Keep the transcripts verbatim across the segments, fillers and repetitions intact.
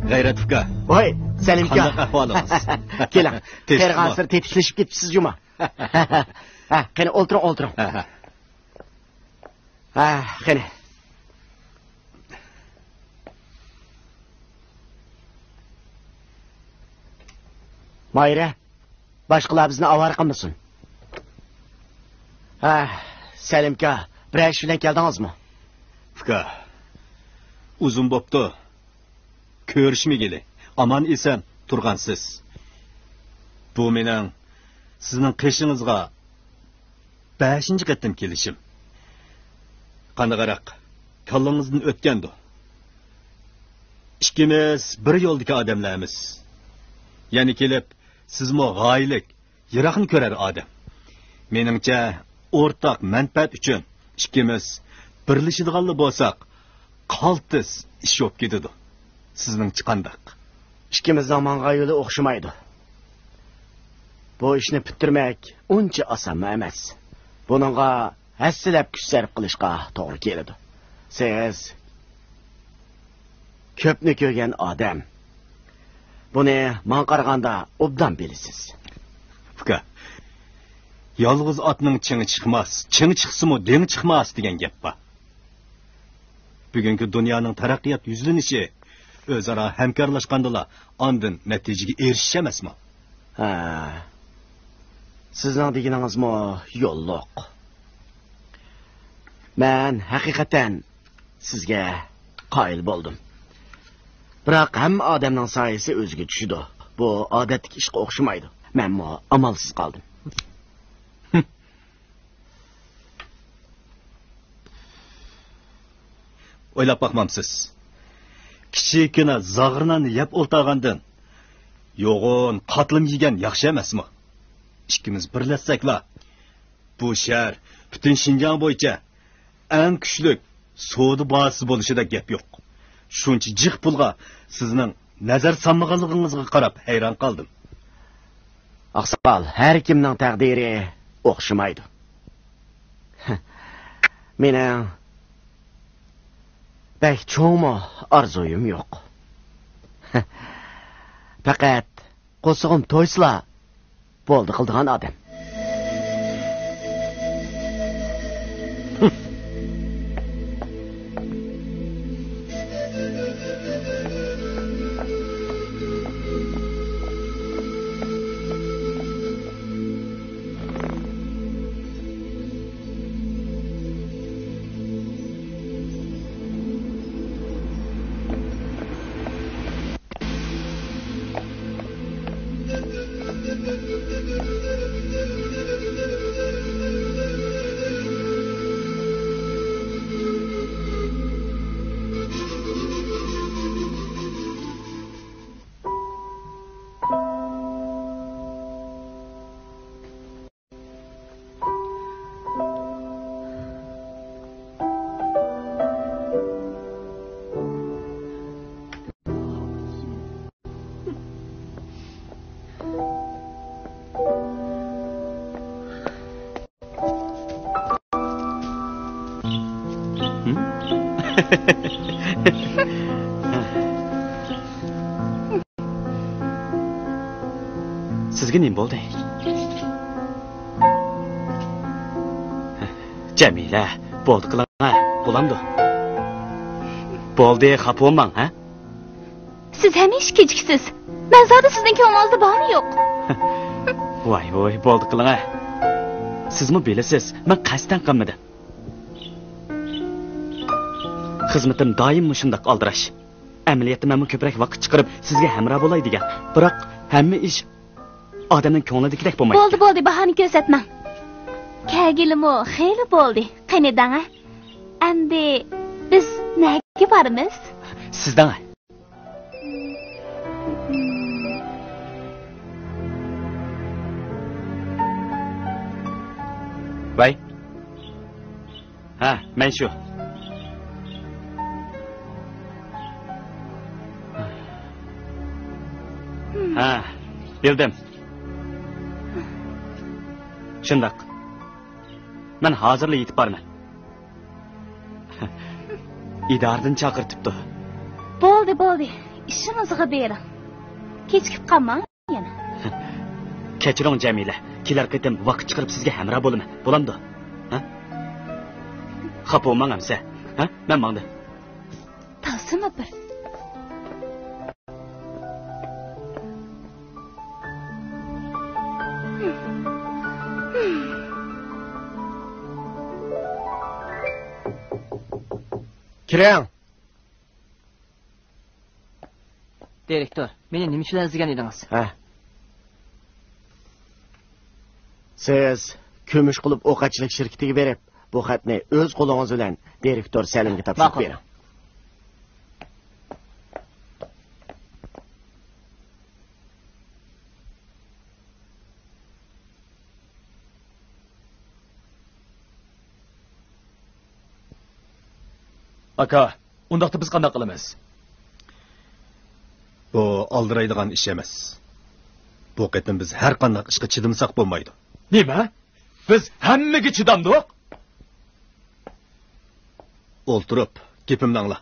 غەيرەت ئۇكا. ۋاي، سەلىم ئاكا. قانداق ئەھۋالىڭىز؟ كېلىڭ. تېتىشتىمۇ؟ قېرىغانسېرى تېتىشلىشىپ كېتىپسىز جۇما. ھە، قېنى، ئولتۇرۇڭ، ئولتۇرۇڭ. ھە، ھە. ھە، قېنى. ماھىرە، باشقىلار بىزنى ئاۋارە قىلمىسۇن. ھە، سەلىم ئاكا، بىرەر ئىش بىلەن كەلدىڭىزمۇ؟ ئۇكا، ئۇزۇن بوپتۇ. كۆرۈشمىگىلى، ئامان-ئېسەن تۇرغانسىز. بۇ مېنىڭ سىزنىڭ قېشىڭىزغا بەشىنچى قېتىم كېلىشىم. قانداقراق، كاللىڭىزدىن ئۆتكەندۇ؟ ئىككىمىز بىر يولدىكى ئادەملەرمىز. يەنە كېلىپ، سىزمۇ غايىلىك، يىراقنى كۆرەر ئادەم. مېنىڭچە، ئورتاق مەنپەئەت ئۈچۈن ئىككىمىز بىرلىشىدىغانلا بولساق، قالتىس ئىش بولۇپ كېتىدۇ. سىزنىڭچە قانداق؟ ئىككىمىزنىڭ ماڭغان يولى ئوخشىمايدۇ. بۇ ئىشنى پۈتتۈرمەك ئۇنچە ئاسانمۇ ئەمەس. بۇنىڭغا ھەسسىلەپ كۈچ سەرپ قىلىشقا توغرا كېلىدۇ. سىز كۆپنى كۆرگەن ئادەم. بۇنى ماڭا قارىغاندا ئوبدان بىلىسىز. ئۇكا، يالغۇز ئاتنىڭ چېڭى چىقماس، چېڭى چىقسىمۇ دېڭى چىقماس دېگەن گەپ بار. بۈگۈنكى دۇنيانىڭ تەرەققىيات يۈزلىنىشى ئۆزئارا ھەمكارلاشقاندىلا ئاندىن نەتىجىگە ئېرىشىش ئەمەسمۇ؟ ھە. سىزنىڭ دېگىنىڭىزمۇ يوللۇق. مەن ھەقىقەتەن سىزگە قايىل بولدۇم. بىراق ھەممە ئادەمنىڭ سايىسى ئۆزىگە چۈشىدۇ. بۇ ئادەتتىكى ئىشقا ئوخشىمايدۇ. مەنمۇ ئامالسىز قالدىم. ئويلاپ باقمامسىز؟ كىچىككىنە زاغرىناننى يەپ ئولتۇرغاندىن، يوغان قاتلىم يېگەن ياخشى ئەمەسمۇ؟ ئىككىمىز بىرلەشسەكلا، بۇ شەھەر پۈتۈن شىنجاڭ بويىچە ئەڭ كۈچلۈك سودا بازىسى بولۇشىدا گەپ يوق. شۇنچە جىق پۇلغا سىزنىڭ نەزەر سالمىغانلىقىڭىزغا قاراپ ھەيران قالدىم. ئاقساقال، ھەر كىمنىڭ تەقدىرى ئوخشىمايدۇ. مېنىڭ بەك چوڭمۇ ئارزۇيۇم يوق. پەقەت قورسىقىم تويسىلا بولدى قىلىدىغان ئادەم. سىزگە نېمە بولدى؟ جەمىلە، بولدى قىلىڭە، بولامدۇ؟ بولدى، خاپا بولماڭ، ھە؟ سىز ھەمىشە كېچىكىسىز. مەن زادى سىزنىڭ كۆڭلىڭىزدە بارمۇ يوق؟ ۋاي ۋۇي، بولدى قىلىڭە. سىزمۇ بىلىسىز، مەن قەستەن قىلمىدىم. خىزمىتىم دائىم مۇشۇنداق ئالدىراش. ئەمەلىيەتتە مەنمۇ كۆپرەك ۋاقىت چىقىرىپ سىزگە ھەمراھ بولاي دېگەن. بىراق ھەممە ئىش ئادەمنىڭ كۆڭلىدىكىدەك بولمايدۇ. بولدى، بولدى، باھانە كۆرسەتمەڭ. كەلگىلىمۇ خېلى بولدى. قېنى دەڭە. ئەمدى بىز نەگە بارىمىز؟ سىز دەڭە. ۋەي. ھە، مەن شۇ. ھە، بىلدىم. شۇنداق. مەن ھازىرلا يېتىپ بارىمەن. ئىدارىدىن چاقىرتىپتۇ. بولدى، بولدى. ئىشىڭىزغا بېرىڭ. كېچىكىپ قالماڭ يەنە. كەچۈرۈڭ جەمىلە، كېلەر قېتىم ۋاقىت چىقىرىپ سىزگە ھەمراھ بولىمەن، بولامدۇ؟ ھە؟ خاپا بولماڭ ئەمسە. ھە؟ مەن ماڭدىم. تازىمۇ بىر. كىرىڭ. دىرېكتور، مېنى نېمە ئۈچۈن ئىزدىگەن ئىدىڭىز؟ ھە. سىز كۈمۈش قۇلۇپ ئوقەتچىلىك شىركىتىگە بېرىپ، بۇ خەتنى ئۆز قولىڭىز بىلەن دىرېكتور سەلىمگە تاپشۇرۇپ ماقۇل. بېرىڭ. ئاكا، ئۇنداقتا بىز قانداق قىلىمىز؟ بۇ ئالدىرايدىغان ئىش ئەمەس. بۇ قېتىم بىز ھەر قانداق ئىشقا چىدىمىساق بولمايدۇ. نېمە؟ بىز ھەممىگە چىدامدۇق؟ ئولتۇرۇپ، گېپىمنى ئاڭلا.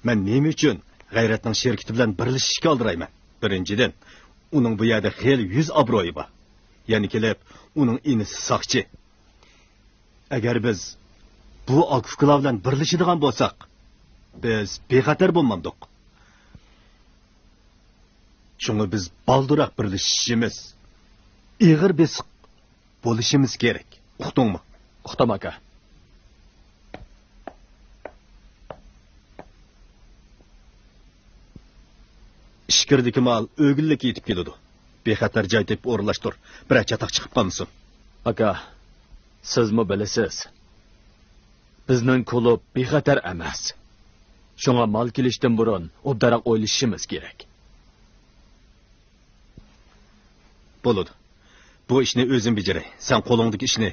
مەن نېمە ئۈچۈن غەيرەتنىڭ شىركىتى بىلەن بىرلىشىشكە ئالدىرايمەن؟ بىرىنچىدىن، ئۇنىڭ بۇ يەردە خېلى يۈز ئابرۇيى بار. يەنە كېلىپ، ئۇنىڭ ئىنىسى ساقچى. ئەگەر بىز بۇ ئاكا-ئۇكىلار بىلەن بىرلىشىدىغان بولساق، بىز بىخەتەر بولمامدۇق؟ شۇڭا بىز بالدۇراق بىرلىشىشىمىز، ئېغىر بېسىق بولۇشىمىز كېرەك. ئۇقتۇڭمۇ؟ ئۇقتۇم، ئاكا. ئىچكىرىدىكى مال ئۆگۈنلۈك يېتىپ كېلىدۇ. بىخەتەر جاي تېپىپ ئورۇنلاشتۇر. بىرەر چاتاق چىقىپ قالمىسۇن. ئاكا، سىزمۇ بىلىسىز، بىزنىڭ كۇلۇب بىخەتەر ئەمەس. شۇڭا مال كېلىشتىن بۇرۇن ئوبدانراق ئويلىشىشىمىز كېرەك. بولىدۇ. بۇ ئىشنى ئۆزۈم بېجىرەي. سەن قولۇڭدىكى ئىشنى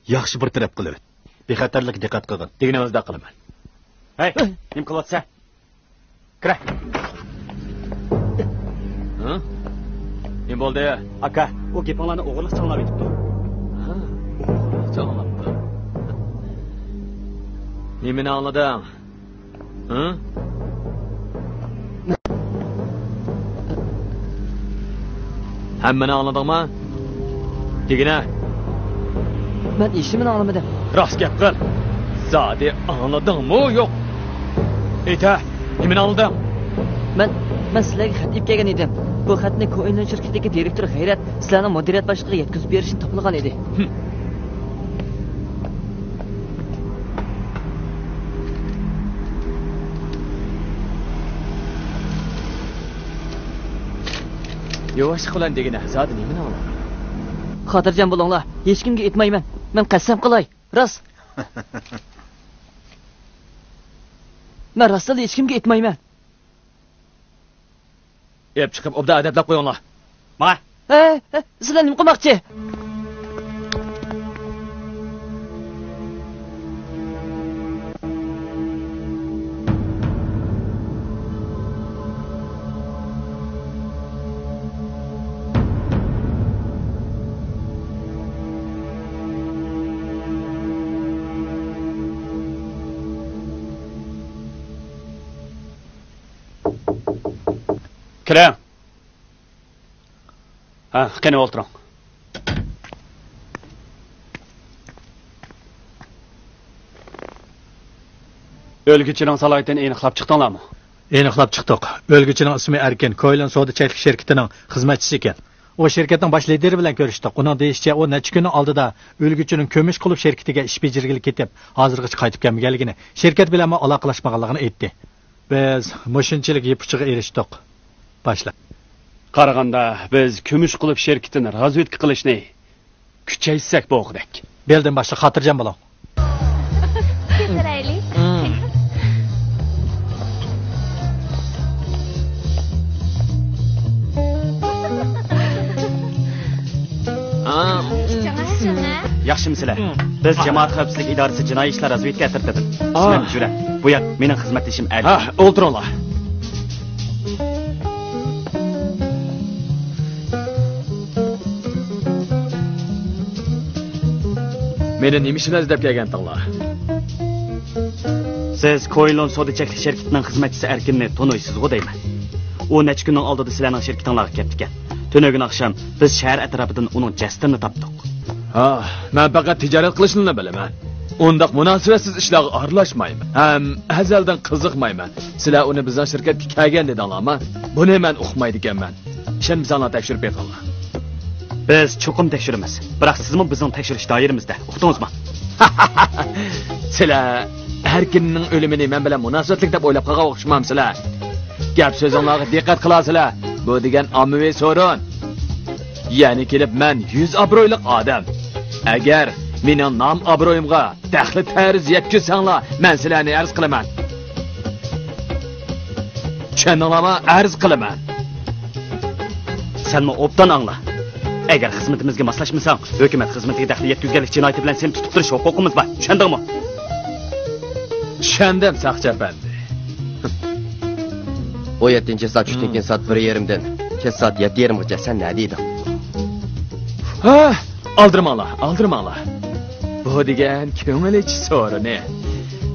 ياخشى بىر تەرەپ قىلىۋەت. بىخەتەرلىككە دىققەت قىلغىن. دېگىنىڭىزدەك قىلىمەن. ھەي، نېمە قىلىۋاتىسەن؟ كىرە. ھە؟ نېمە بولدى؟ ئاكا، ئۇ گېپىڭلارنى ئوغرىلىقچە ئاڭلاپ يېتىپتۇ. ھە؟ ئوغرىلىقچە ئاڭلاپتۇ. نېمىنى ئاڭلىدىڭ؟ ھە؟ ھەممىنى ئاڭلىدىڭمۇ؟ دېگىنە. مەن ھېچنېمىنى ئاڭلىمىدىم. راست گەپ قىل. زادى ئاڭلىدىڭمۇ يوق؟ ئېيتە، نېمىنى ئاڭلىدىڭ؟ مەن، مەن سىلەرگە خەت ئېلىپ كەلگەن ئىدىم. بۇ خەتنى كوئېنلىن شىركىتىدىكى دىرېكتور غەيرەت سىلەرنىڭ مۇدىرىيەت باشلىقىغا يەتكۈزۈپ بېرىشنى توپلىغان ئىدى. ھىم. ياۋاشلىق بىلەن دېگىنە، زادى نېمىنى ئاڭلىدىڭ؟ خاتىرجەم بولۇڭلار، ھېچكىمگە ئېيتمايمەن. مەن قەسەم قىلاي، راست. مەن راستلا ھېچكىمگە ئېيتمايمەن. ئېلىپ چىقىپ ئوبدان ئەدەپلەپ قويۇڭلار. ماڭە. ھە، ھە، سىلەر نېمە قىلماقچى؟ كىرىڭ. ھە، قېنى ئولتۇرۇڭ. ئۆلگۈچىنىڭ سالاھىيىتىنى ئېنىقلاپ چىقتىڭلارمۇ؟ ئېنىقلاپ چىقتۇق. ئۆلگۈچىنىڭ ئىسمى ئەركىن، كويلىن سودا چەكلىك شىركىتىنىڭ خىزمەتچىسى ئىكەن. ئۇ شىركەتنىڭ باش لىدىرى بىلەن كۆرۈشتۇق. ئۇنىڭ دېيىشىچە، ئۇ نەچچە كۈننىڭ ئالدىدا ئۆلگۈچىنىڭ كۈمۈش قۇلۇپ شىركىتىگە ئىش بېجىرگىلى كېتىپ، ھازىرغىچە قايتىپ كەلمىگەنلىكىنى، شىركەت بىلەنمۇ ئالاقىلاشمىغانلىقىنى ئېيتتى. بىز مۇشۇنچىلىك يىپ ئۇچىغا ئېرىشتۇق. باشلىق. قارىغاندا، بىز كۈمۈش قۇلۇپ شىركىتىنى رازۋېدكا قىلىشنى كۈچەيتسەك بولغۇدەك. بىلدىم باشلىق، خاتىرجەم بولۇڭ. كۆتۈرەيلى. ياخشىمۇ سىلەر؟ بىز جامائەت خەۋپسىزلىك ئىدارىسى جىنايى ئىشلار رازۋېدكا ئەترىتىدىن. ئىسمىم جۈرەت. بۇ يەر مېنىڭ خىزمەتدىشىم ئەركىن. ھە، ئولتۇرۇڭلار. مېنى نېمە ئىش بىلەن ئىزدەپ كەلگەنتىڭلار؟ سىز كويلون سودا چەكلىك شىركىتىنىڭ خىزمەتچىسى ئەركىننى تونۇيسىزغۇ دەيمەن. ئۇ نەچچە كۈننىڭ ئالدىدا سىلەرنىڭ شىركىتىڭلارغا كەپتىكەن. تۈنۈگۈن ئاخشام بىز شەھەر ئەتراپىدىن ئۇنىڭ جەسىتىنى تاپتۇق. ھا، مەن پەقەت تىجارەت قىلىشنىلا بىلىمەن. ئۇنداق مۇناسىۋەتسىز ئىشلارغا ئارىلاشمايمەن. ھەم ئەزەلدىن قىزىقمايمەن. سىلەر ئۇنى بىزنىڭ شىركەتكە كەلگەن دېدىڭلارمۇ؟ بۇنى مەن ئۇقمايدىكەنمەن. ئىشەنمىسەڭلار تەكشۈرۈپ بېقىڭلار. بىز چوقۇم تەكشۈرىمىز. بىراق سىزمۇ بىزنىڭ تەكشۈرۈش دائىرىمىزدە. ئۇقتىڭىزمۇ؟ سىلەر ئەركىننىڭ ئۆلۈمىنى مەن بىلەن مۇناسىۋەتلىك دەپ ئويلاپ قالغان ئوخشىمامسىلەر؟ گەپ سۆزۈڭلارغا دىققەت قىلارسىلەر. بۇ دېگەن ئاممىۋى سورۇن. يەنە كېلىپ مەن يۈز ئابرويلۇق ئادەم. ئەگەر مېنىڭ نام ئابرويۇمغا دەخلى تەرۇز يەتكۈزسەڭلار، مەن سىلەرنى ئەرز قىلىمەن. چۈشەندىڭلارمۇ؟ ئەرز قىلىمەن. سەنمۇ ئوبدان ئاڭلا. ئەگەر خىزمىتىمىزگە ماسلاشمىساڭ، ھۆكۈمەت خىزمىتىگە دەخلى يەتكۈزگەنلىك جىنايىتى بىلەن سېنى تۇتۇپ تۇرۇش ھوقۇقىمىز بار. چۈشەندىڭمۇ؟ چۈشەندىم، ساقچى ئەپەندى. ئون يەتتىنچى سائەت چۈشتىن كېيىن سائەت بىر يېرىمدىن كەچ سائەت يەتتە يېرىمغىچە سەن نەدە ئىدىڭ؟ ھە، ئالدىرىماڭلار، ئالدىرىماڭلار. بۇ دېگەن كۆڭۈل ئېچىش سورۇنى.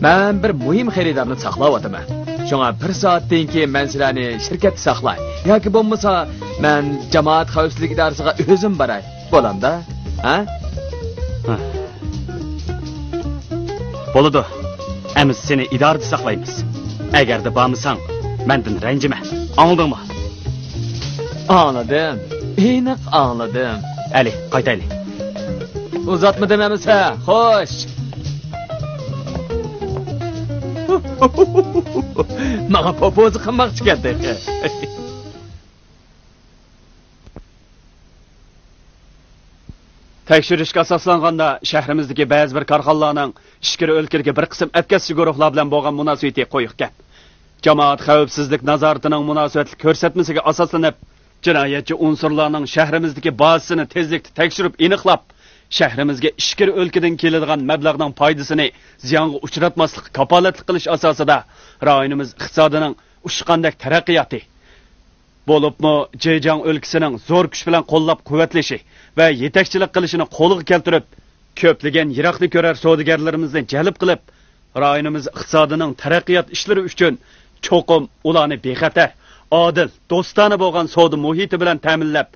مەن بىر مۇھىم خېرىدارنى ساقلاۋاتىمەن. شۇڭا بىر سائەتتىن كېيىن مەن سىلەرنى شىركەتتە ساقلاي ياكى بولمىسا مەن جامائەت خەۋپسىزلىك ئىدارىسىغا ئۆزۈم باراي. بولامدا؟ ھە؟ بولىدۇ. ئەمىسە سېنى ئىدارىدە ساقلايمىز. ئەگەردە بارمىساڭ، مەندىن رەنجىمە. ئاڭلىدىڭمۇ؟ ئاڭلىدىم. ئېنىق ئاڭلىدىم. ئەلى، قايتايلى. ئۇزاتمىدىم ئەمىسە. خوش. ماڭا پوپوزا قىلماقچىكەن تېخى. تەكشۈرۈشكە ئاساسلانغاندا، شەھىرىمىزدىكى بەزى بىر كارخانىلارنىڭ ئىچكىرى ئۆلكىدىكى بىر قىسىم ئەتكەسچى گۇرۇھلار بىلەن بولغان مۇناسىۋىتى قويۇقكەن. جامائەت خەۋپسىزلىك نازارىتىنىڭ مۇناسىۋەتلىك كۆرسەتمىسىگە ئاساسلىنىپ، جىنايەتچى ئۇنسۇرلارنىڭ شەھىرىمىزدىكى بازىسىنى تېزلىكتە تەكشۈرۈپ ئېنىقلاپ، شەھىرىمىزگە ئىچكىرى ئۆلكىدىن كېلىدىغان مەبلەغنىڭ پايدىسىنى زىيانغا ئۇچراتماسلىققا كاپالەتلىك قىلىش ئاساسىدا، رايونىمىز ئىقتىسادىنىڭ ئۇچقاندەك تەرەققىياتى، بولۇپمۇ جېجياڭ ئۆلكىسىنىڭ زور كۈچ بىلەن قوللاپ-قۇۋۋەتلىشى ۋە يېتەكچىلىك قىلىشىنى قولغا كەلتۈرۈپ، كۆپلىگەن يىراقنى كۆرەر سودىگەرلىرىمىزنى جەلپ قىلىپ، رايونىمىز ئىقتىسادىنىڭ تەرەققىيات ئىشلىرى ئۈچۈن چوقۇم ئۇلارنى بىخەتەر، ئادىل، دوستانە بولغان سودا مۇھىتى بىلەن تەمىنلەپ،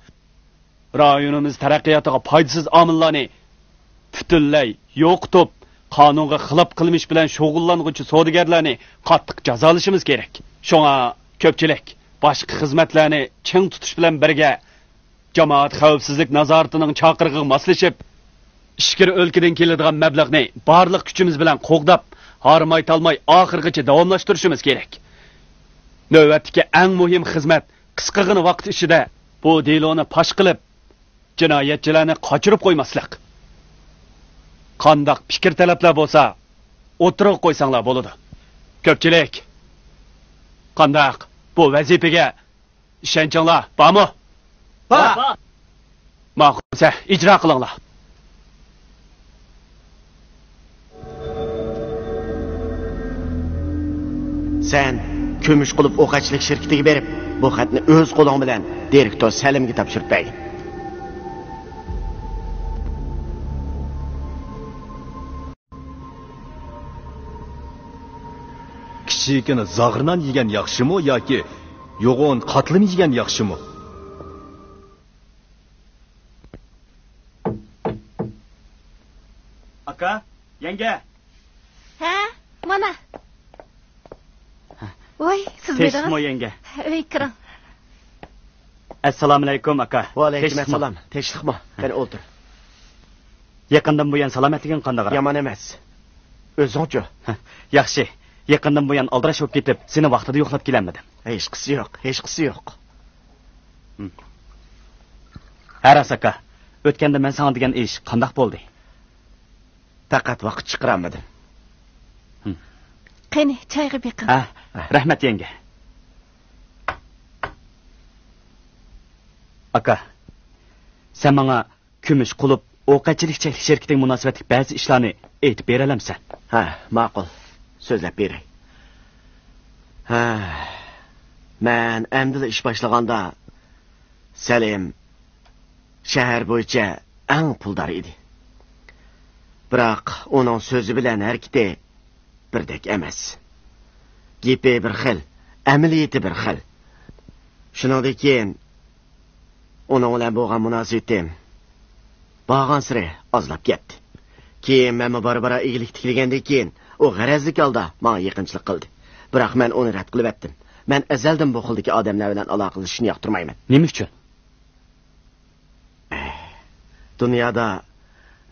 رايونىمىز تەرەققىياتىغا پايدىسىز ئامىللارنى پۈتۈنلەي يوقىتىپ، قانۇنغا خىلاپ قىلمىش بىلەن شۇغۇللانغۇچى سودىگەرلەرنى قاتتىق جازالىشىمىز كېرەك. شۇڭا كۆپچىلىك باشقا خىزمەتلەرنى چىڭ تۇتۇش بىلەن بىرگە، جامائەت خەۋپسىزلىك نازارىتىنىڭ چاقىرىقىغا ماسلىشىپ، ئىچكىرى ئۆلكىدىن كېلىدىغان مەبلەغنى بارلىق كۈچىمىز بىلەن قوغداپ، ھارماي-تالماي ئاخىرغىچە داۋاملاشتۇرۇشىمىز كېرەك. نۆۋەتتىكى ئەڭ مۇھىم خىزمەت قىسقىغىنا ۋاقىت ئىچىدە بۇ دېلونى پاش قىلىپ، جىنايەتچىلەرنى قاچۇرۇپ قويماسلىق. قانداق پىكىر-تەلەپلەر بولسا، ئوتتۇرىغا قويساڭلار بولىدۇ. كۆپچىلىك، قانداق، بۇ ۋەزىپىگە ئىشەنچىڭلار بارمۇ؟ بار. ماقۇل دېسە، ئىجرا قىلىڭلار. سەن كۈمۈش قۇلۇپ ئوقەتچىلىك شىركىتىگە بېرىپ، بۇ خەتنى ئۆز قولۇڭ بىلەن دىرېكتور سەلىمگە تاپشۇرۇپ بەرگىن. كىچىككىنە زاغرا نان يېگەن ياخشىمۇ ياكى يوغان قاتلىما يېگەن ياخشىمۇ؟ ئاكا، يەڭگە. ھە، مانا. ۋاي، سىز تىنچلىقمۇ، يەڭگە؟ ئۆيگە كىرىڭ. ئەسسالامۇئەلەيكۇم، ئاكا. ۋەئەلەيكۇم ئەسسالام. تىنچلىقمۇ؟ قېنى، ئولتۇر. يېقىندىن بۇيان سالامەتلىكىڭ قانداقراق؟ يامان ئەمەس. ئۆزۈڭچۇ؟ ياخشى. يېقىندىن بۇيان ئالدىراش بولۇپ كېتىپ، سېنى ۋاقتىدا يوقلاپ كېلەلمىدىم. ھېچقىسى يوق، ھېچقىسى يوق. ھە راست، ئاكا. ئۆتكەندە مەن ساڭا دېگەن ئىش قانداق بولدى؟ پەقەت ۋاقىت چىقىرالمىدىم. قېنى، چايغا بېقىڭ. ھە، رەھمەت، يەڭگە. ئاكا، سەن ماڭا كۈمۈش قۇلۇپ ئوقەتچىلىك چەكلىك شىركىتىگە مۇناسىۋەتلىك بەزى ئىشلارنى ئېيتىپ بېرەلەمسەن؟ ھە، ماقۇل. سۆزلەپ بېرەي. ھە، مەن ئەمدىلا ئىش باشلىغاندا، سەلىم شەھەر بويىچە ئەڭ پۇلدار ئىدى. بىراق ئۇنىڭ سۆزى بىلەن ھەرىكىتى بىردەك ئەمەس. گېپى بىر خىل، ئەمەلىيىتى بىر خىل. شۇنىڭدىن كېيىن ئۇنىڭ بىلەن بولغان مۇناسىۋىتىم بارغانسېرى ئازلاپ كەتتى. كېيىن مەنمۇ بارا-بارا ئىگىلىك تىكلىگەندىن كېيىن، ئۇ غەرەزلىك ھالدا ماڭا يېقىنچىلىق قىلدى. بىراق مەن ئۇنى رەت قىلىۋەتتىم. مەن ئەزەلدىن بۇ خىلدىكى ئادەملەر بىلەن ئالاقىلىشىشنى ياقتۇرمايمەن. نېمە ئۈچۈن؟ دۇنيادا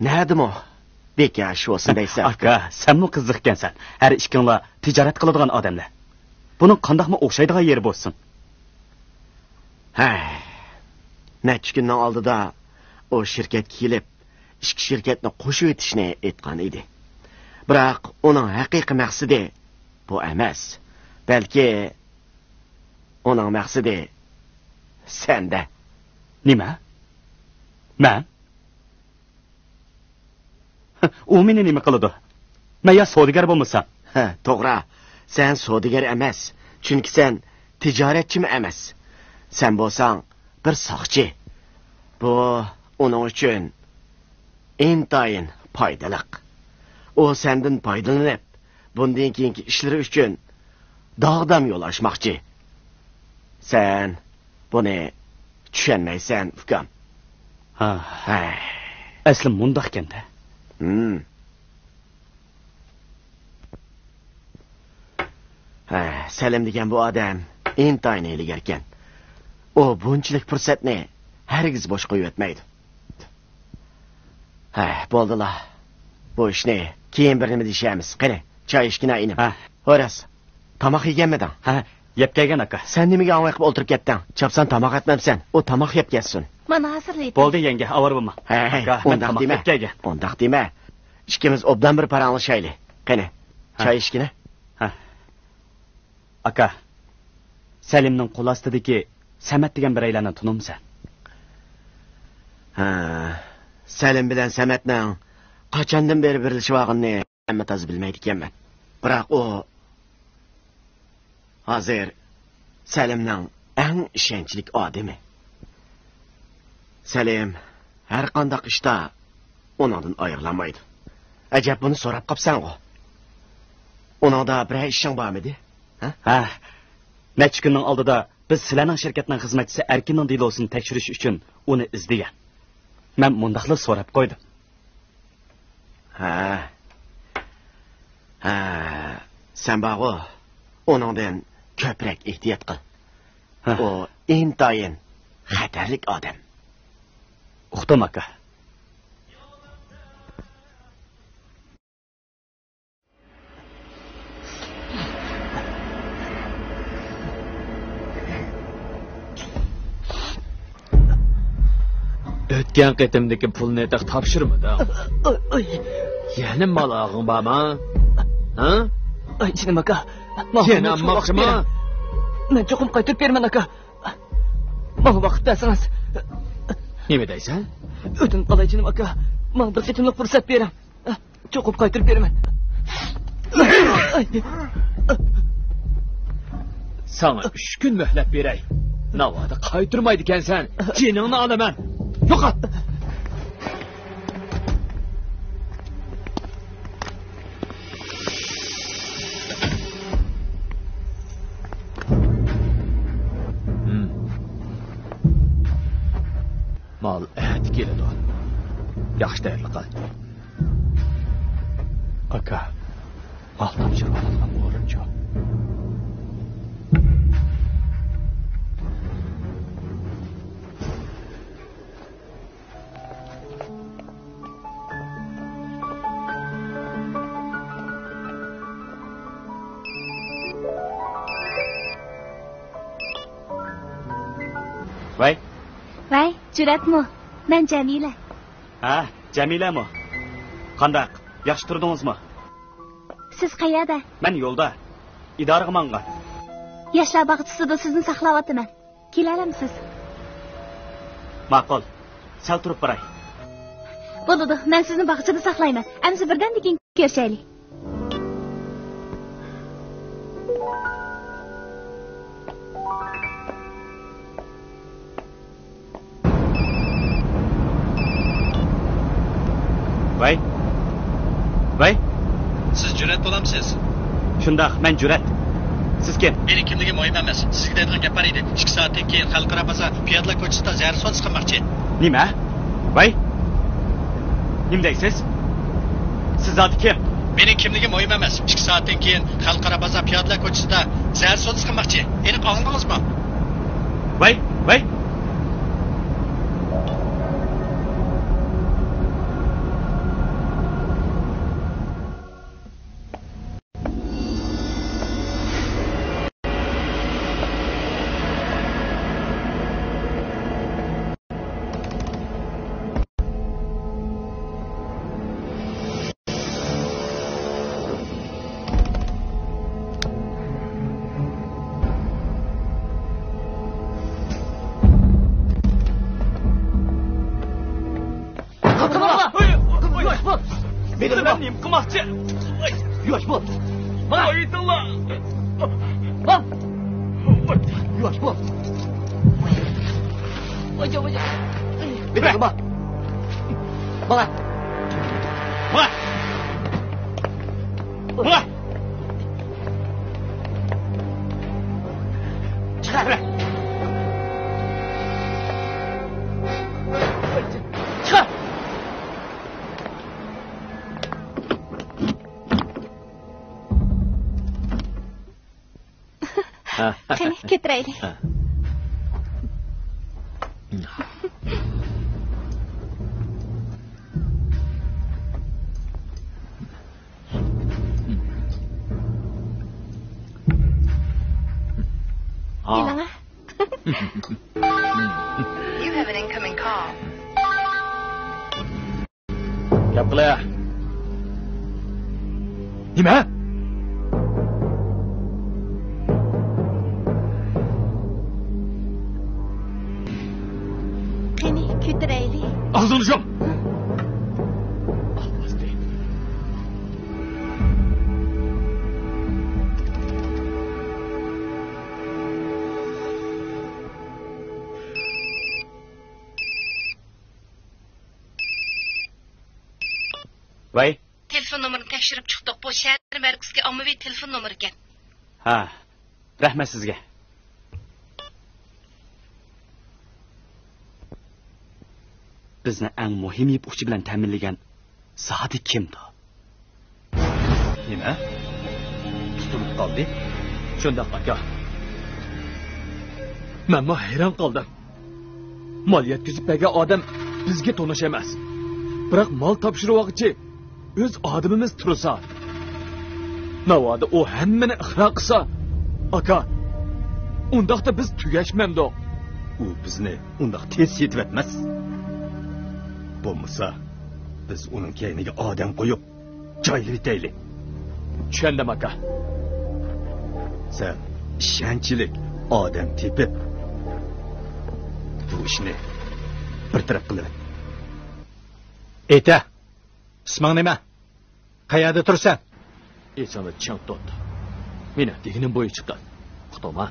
نەدىمۇ بىكەش بولسۇن دەيسەن؟ ئاكا، سەنمۇ قىزىقكەنسەن. ھەر ئىككىڭلار تىجارەت قىلىدىغان ئادەملەر. بۇنىڭ قانداقمۇ ئوخشايدىغان يېرى بولسۇن؟ ھەي، نەچچە كۈننىڭ ئالدىدا ئۇ شىركەتكە كېلىپ، ئىككى شىركەتنى قوشۇۋېتىشنى ئېيتقان ئىدى. بىراق ئۇنىڭ ھەقىقىي مەقسىتى بۇ ئەمەس. بەلكى ئۇنىڭ مەقسىتى سەندە. نېمە؟ مەن؟ ئۇ مېنى نېمە قىلىدۇ؟ مەن يا سودىگەر بولمىسام؟ ھە، توغرا. سەن سودىگەر ئەمەس. چۈنكى سەن تىجارەتچىمۇ ئەمەس. سەن بولساڭ بىر ساقچى. بۇ ئۇنىڭ ئۈچۈن ئىنتايىن پايدىلىق. ئۇ سەندىن پايدىلىنىپ، بۇندىن كېيىنكى ئىشلىرى ئۈچۈن داغدام يول ئاچماقچى. سەن بۇنى چۈشەنمەيسەن، ئۇكام. ھا. ھەي. ئەسلى مۇنداقكەن-دە. ھىم. ھە، سەلىم دېگەن بۇ ئادەم ئىنتايىن ھىيلىگەركەن. ئۇ بۇنچىلىك پۇرسەتنى ھەرگىز بوش قويۇۋەتمەيدۇ. ھە، بولدىلا. بۇ ئىشنى كېيىن بىر نېمە دېيىشەرمىز. قېنى، چاي ئىچكىنە، ئىنىم. ھە. ھوراس، تاماق يېگەنمىدىڭ؟ ھە، يەپ كەلگەن، ئاكا. سەن نېمىگە ئاڭۋاي قىلىپ ئولتۇرۇپ كەتتىڭ؟ چاپسان تاماق ئەتمەمسەن؟ ئۇ تاماق يەپ كەتسۇن. مانا ھازىرلايتتىم. بولدى، يەڭگە، ئاۋارە بولما. ھەي، ئاكا، مەن ئۇنداق تاماق دېمە. يەپ كەلگەن. ئۇنداق دېمە. ئىككىمىز ئوبدان بىر پاراڭلىشايلى. قېنى، ھە. چاي ئىچكىنە. ھە. ئاكا، سەلىمنىڭ قول ئاستىدىكى سەمەت دېگەن بىرەيلەننى تونۇمسەن؟ ھە، سەلىم بىلەن سەمەتنىڭ قاچاندىن بېرى بىرلىشىۋالغىنىنى ھەممە تازا بىلمەيدىكەنمەن. بىراق ئۇ ھازىر سەلىمنىڭ ئەڭ ئىشەنچلىك ئادىمى. سەلىم ھەر قانداق ئىشتا ئۇنىڭدىن ئايرىلالمايدۇ. ئەجەب، بۇنى سوراپ قاپسەنغۇ؟ ئۇنىڭدا بىرەر ئىشىڭ بارمىدى؟ ھە؟ ھە. نەچچە كۈننىڭ ئالدىدا بىز سىلەرنىڭ شىركەتنىڭ خىزمەتچىسى ئەركىننىڭ دېلوسىنى تەكشۈرۈش ئۈچۈن ئۇنى ئىزدىگەن. مەن مۇنداقلا سوراپ قويدۇم. ھە. ھە. سەن بارغۇ، ئۇنىڭدىن كۆپرەك ئېھتىيات قىل. ھە. ئۇ ئىنتايىن خەتەرلىك ئادەم. ئۇقتۇم، ئاكا. ئۆتكەن قېتىمدىكى پۇلنى تېخى تاپشۇرمىدىڭ. ئاي، ئاي. يەنە مال ئالغۇڭ بارمۇ؟ ھە؟ ئاي، جېنىم ئاكا. ماڭا يەنە مەن چوقۇم ئالماقچىمۇ؟ ۋاقىت بېرىڭ. مەن چوقۇم قايتۇرۇپ بېرىمەن، ئاكا. ماڭا ۋاقىت بەرسىڭىز. نېمە دەيسەن؟ ئۆتۈنۈپ قالاي، جېنىم ئاكا. ماڭا بىر قېتىملىق پۇرسەت بېرىڭ. چوقۇم قايتۇرۇپ بېرىمەن. ساڭا ئۈچ كۈن مۆھلەت بېرەي. ناۋادا قايتۇرمايدىكەنسەن، جېنىڭنى ئالىمەن. يوقات! ھىم. مال ئەتە كېلىدۇ. ياخشى تەييارلىق قىل. ئاكا، مال تاپشۇرۇۋالىدىغان ئورۇنچۇ؟ ۋەي. ۋەي، جۈرئەتمۇ؟ مەن جەمىلە. ھە، جەمىلەمۇ؟ قانداق، ياخشى تۇردىڭىزمۇ؟ سىز قەيەردە؟ مەن يولدا. ئىدارىگە ماڭغان. ياشلار باغچىسىدا سىزنى ساقلاۋاتىمەن. كېلەلەمسىز؟ ماقۇل. سەل تۇرۇپ باراي. بولىدۇ، مەن سىزنى باغچىدا ساقلايمەن. ئەمىسە بىردەمدىن كېيىن كۆرۈشەيلى. ۋەي. ۋەي. سىز جۈرئەت بولامسىز؟ شۇنداق، مەن جۈرئەت. سىز كىم؟ مېنىڭ كىملىكىم مۇھىم ئەمەس. سىزگە دەيدىغان گەپ بار ئىدى. ئىككى سائەتتىن كېيىن خەلقئارا بازار پىيادىلەر كوچىسىدا زەھەر سودىسى قىلماقچى. نېمە؟ ۋاي، نېمە دەيسىز؟ سىز زادى كىم؟ مېنىڭ كىملىكىم مۇھىم ئەمەس. ئىككى سائەتتىن كېيىن خەلقئارا بازار پىيادىلەر كوچىسىدا زەھەر سودىسى قىلماقچى. ئېنىق ئاڭلىدىڭىزمۇ؟ ۋاي، ۋاي. مېنى نېمە قىلماقچى؟ ياش بول. ماڭا ئېيتىڭلار. ماڭ. ياش بول. ماڭا. ماڭا. ماڭا. چىقار. چىقار. قېنى، كۆتۈرەيلى. ئېلىڭە. You have an incoming call. گەپ قىلە. نېمە؟ قېنى، كۆتۈرەيلى. ئاغزىڭنى يۇم. ۋەي. تېلېفون نومۇرىنى تەكشۈرۈپ چىقتۇق. بۇ شەھەر مەركىزىدىكى ئاممىۋى تېلېفون نومۇرى ئىكەن. ھە، رەھمەت سىزگە. بىزنى ئەڭ مۇھىم يىپ ئۇچى بىلەن تەمىنلىگەن زادى كىمدۇ؟ نېمە؟ تۇتۇلۇپ قالدى؟ شۇنداق، ئاكا. مەنمۇ ھەيران قالدىم. مال يەتكۈزۈپ بەرگەن ئادەم بىزگە تونۇش ئەمەس. بىراق مال تاپشۇرۇۋالغۇچى ئۆز ئادىمىمىز تۇرسا، ناۋادا ئۇ ھەممىنى ئىقرار قىلسا، ئاكا، ئۇنداقتا بىز تۈگەشمەمدۇق؟ ئۇ بىزنى ئۇنداق تېز سېتىۋەتمەس. بولمىسا، بىز ئۇنىڭ كەينىگە ئادەم قويۇپ، جايلىۋېتەيلى. چۈشەندىم، ئاكا. سەن ئىشەنچلىك ئادەم تېپىپ، بۇ ئىشنى بىر تەرەپ قىلىۋەت. ئېيتە، ئىسمىڭ نېمە؟ قەيەردە تۇرىسەن؟ ئېسىڭدە چىڭ تۇت. مېنىڭ دېگىنىم بويىچە قىل. ئۇقتۇڭما؟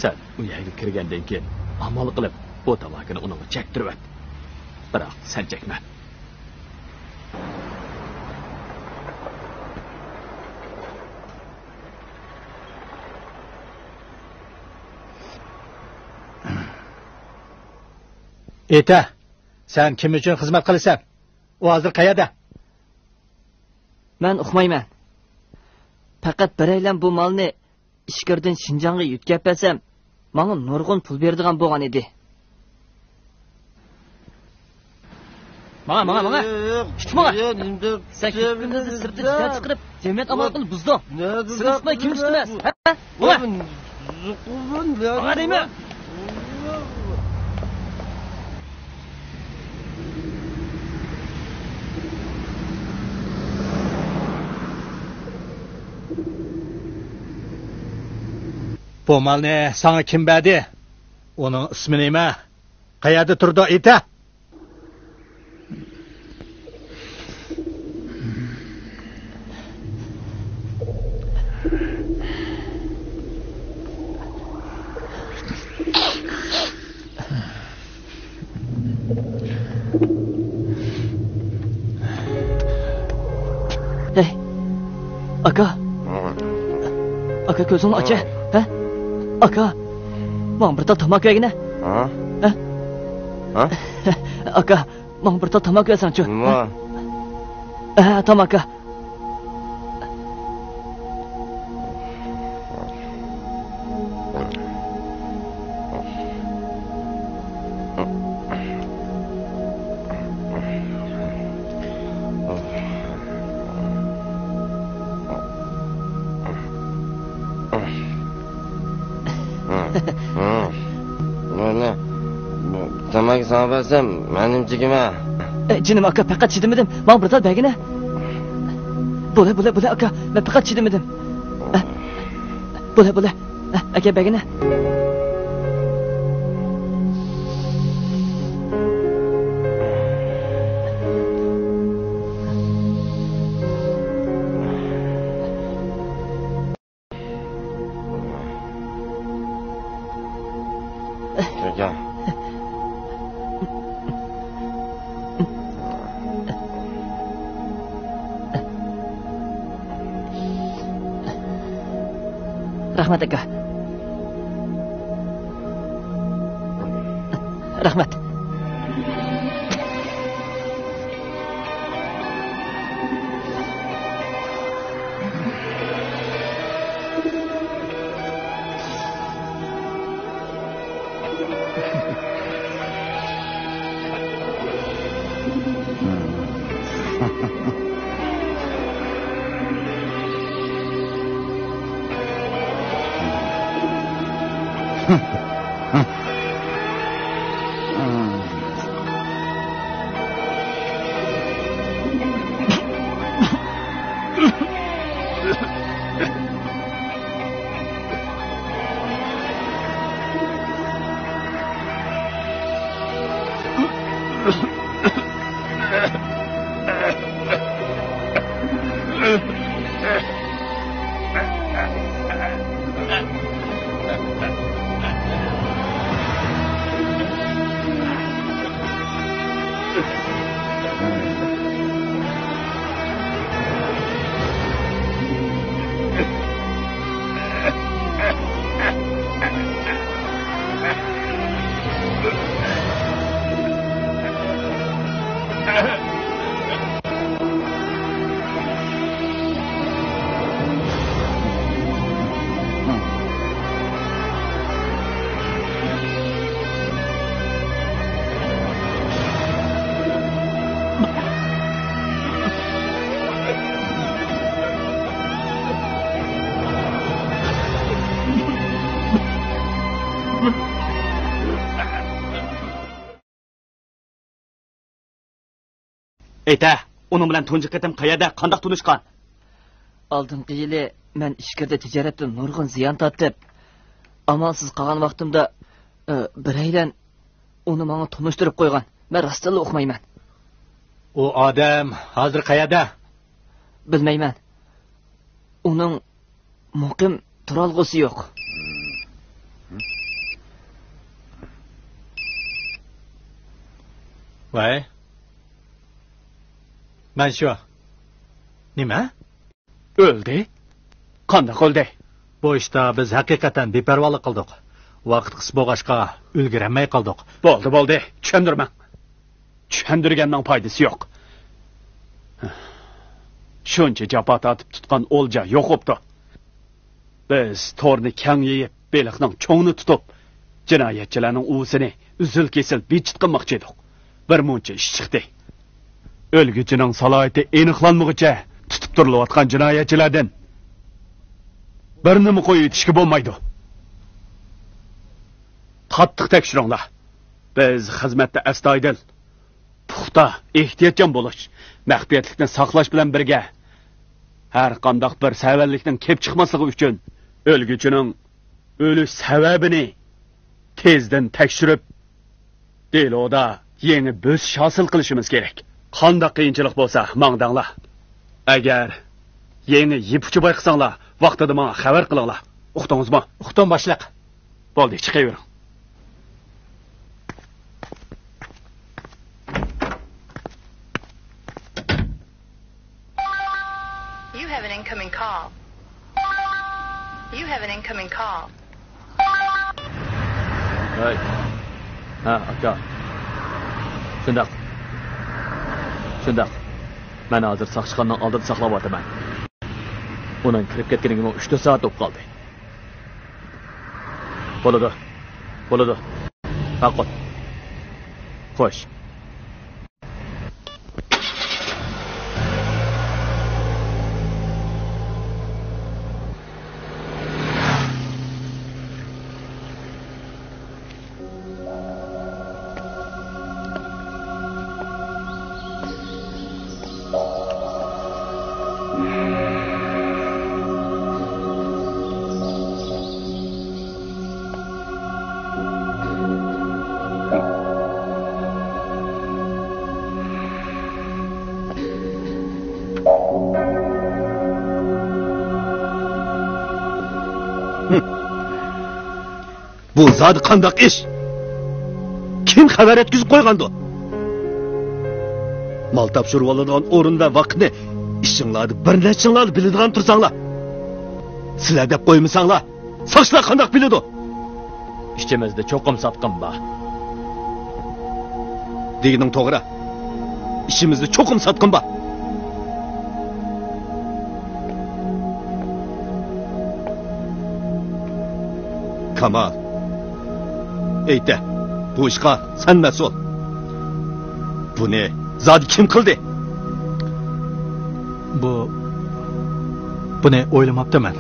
سەن ئۇ يەرگە كىرگەندىن كېيىن ئامال قىلىپ بۇ تاماكىنى ئۇنىڭغا چەكتۈرۈۋەت. بىراق سەن چەكمە. ئېيتە، سەن كىم ئۈچۈن خىزمەت قىلىسەن؟ ئۇ ھازىر قەيەردە؟ مەن ئۇقمايمەن. پەقەت بىرەيلەن بۇ مالنى ئىچكىرىدىن شىنجاڭغا يۆتكەپ بەرسەم، ماڭا نۇرغۇن پۇل بېرىدىغان بولغان ئىدى. ماڭا، ماڭا، ماڭا. ياق، ياق، ياق، ياق، نېمە دەپ سەن كېتكىنىڭدە سىرتقا جىدال چىقىرىپ، جەمئىيەت ئامانلىقىنى بۇزدۇڭ. سېنى ئۇقماي كىم ئىشلىمەس؟ ھە؟ ماڭا. ماڭا دەيمەن. بۇ مالنى ساڭا كىم بەردى؟ ئۇنىڭ ئىسمى نېمە؟ قەيەردە تۇرىدۇ، ئېيتە! ئاكا. ئاكا، كۆزۈڭنى ئاچە. ھە؟ ئاكا، ماڭا بىر تال تاماكا بەرگىنە. ھە؟ ھە؟ ھە؟ ئاكا، ماڭا بىر تال تاماكا بەرسەڭچۇ. نېمە؟ ھە، تاماكا. مانا، تاماكا ساڭا بەرسەم، مەن نېمە چېكىمەن؟ ئە، جېنىم ئاكا، پەقەت چىدىمىدىم. ماڭا بىر تال بەرگىنە. بولە، بولە، بولە ئاكا، مەن پەقەت چىدىمىدىم. ئە، بولە، بولە. ئە، ئەكە بەرگىنە. رەھمەت، ئاكا. رەھمەت. ئېيتە، ئۇنىڭ بىلەن تۇنجى قېتىم قەيەردە، قانداق تونۇشقان؟ ئالدىنقى يىلى مەن ئىچكىرىدە تىجارەتتىن نۇرغۇن زىيان تارتىپ، ئامالسىز قالغان ۋاقتىمدا، ئى، بىرەيلەن ئۇنى ماڭا تونۇشتۇرۇپ قويغان. مەن راستتىنلا ئۇقمايمەن. ئۇ ئادەم ھازىر قەيەردە؟ بىلمەيمەن. ئۇنىڭ مۇقىم تۇرالغۇسى يوق. ۋاي. مەن شۇ. نېمە؟ ئۆلدى؟ قانداق ئۆلدى؟ بۇ ئىشتا بىز ھەقىقەتەن بىپەرۋالىق قىلدۇق. ۋاقىت قىس بولغاچقا ئۈلگۈرەلمەي قالدۇق. بولدى، بولدى. چۈشەندۈرمەڭ. چۈشەندۈرگەننىڭ پايدىسى يوق. شۇنچە جاپا تارتىپ تۇتقان ئولجا يوق بوپتۇ. بىز تورنى كەڭ يېيىپ، بېلىقنىڭ چوڭىنى تۇتۇپ، جىنايەتچىلەرنىڭ ئۇۋىسىنى ئۈزۈل-كېسىل بىجىت قىلماقچى ئىدۇق. بىر مۇنچە ئىش چىقتى. ئۆلگۈچىنىڭ سالاھىيىتى ئېنىقلانمىغۇچە تۇتۇپ تۇرۇلۇۋاتقان جىنايەتچىلەردىن بىرنىمۇ قويۇۋېتىشكە بولمايدۇ. قاتتىق تەكشۈرۈڭلار. بىز خىزمەتتە ئەستايىدىل، پۇختا، ئېھتىياتچان بولۇش، مەخپىيەتلىكنى ساقلاش بىلەن بىرگە، ھەر قانداق بىر سەۋەنلىكنىڭ كېلىپ چىقماسلىقى ئۈچۈن، ئۆلگۈچىنىڭ ئۆلۈش سەۋەبىنى تېزدىن تەكشۈرۈپ، دېلودا يېڭى بۆسۈش ھاسىل قىلىشىمىز كېرەك. قانداق قىيىنچىلىق بولسا، ماڭا دەڭلار. ئەگەر يېڭى يىپ ئۇچى بايقىساڭلار، ۋاقتىدا ماڭا خەۋەر قىلىڭلار. ئۇقتىڭىزمۇ؟ ئۇقتۇم، باشلىق. بولدى، چىقىۋېرىڭ. You have an incoming call. You have an incoming call. ھەي. ھە، ئاكا. شۇنداق. شۇنداق. مەن ھازىر ساقچىخانىنىڭ ئالدىدا ساقلاۋاتىمەن. ئۇنىڭ كىرىپ كەتكىنىگىمۇ ئۈچ تۆت سائەت بولۇپ قالدى. بولىدۇ. بولىدۇ. ماقۇل. خوش. بۇ زادى قانداق ئىش؟ كىم خەۋەر يەتكۈزۈپ قويغاندۇ؟ مال تاپشۇرۇۋالىدىغان ئورۇن ۋە ۋاقىتنى ئىچىڭلاردا بىر نەچچىڭلار بىلىدىغان تۇرساڭلار. سىلەر دەپ قويمىساڭلار، ساقچىلار قانداق بىلىدۇ؟ ئىچىمىزدە چوقۇم ساتقىن بار. دېگىنىڭ توغرا. ئىچىمىزدە چوقۇم ساتقىن بار. كامال، ئېيتە، بۇ ئىشقا سەن مەسئۇل. بۇنى زادى كىم قىلدى؟ بۇ، بۇنى ئويلىماپتىمەن.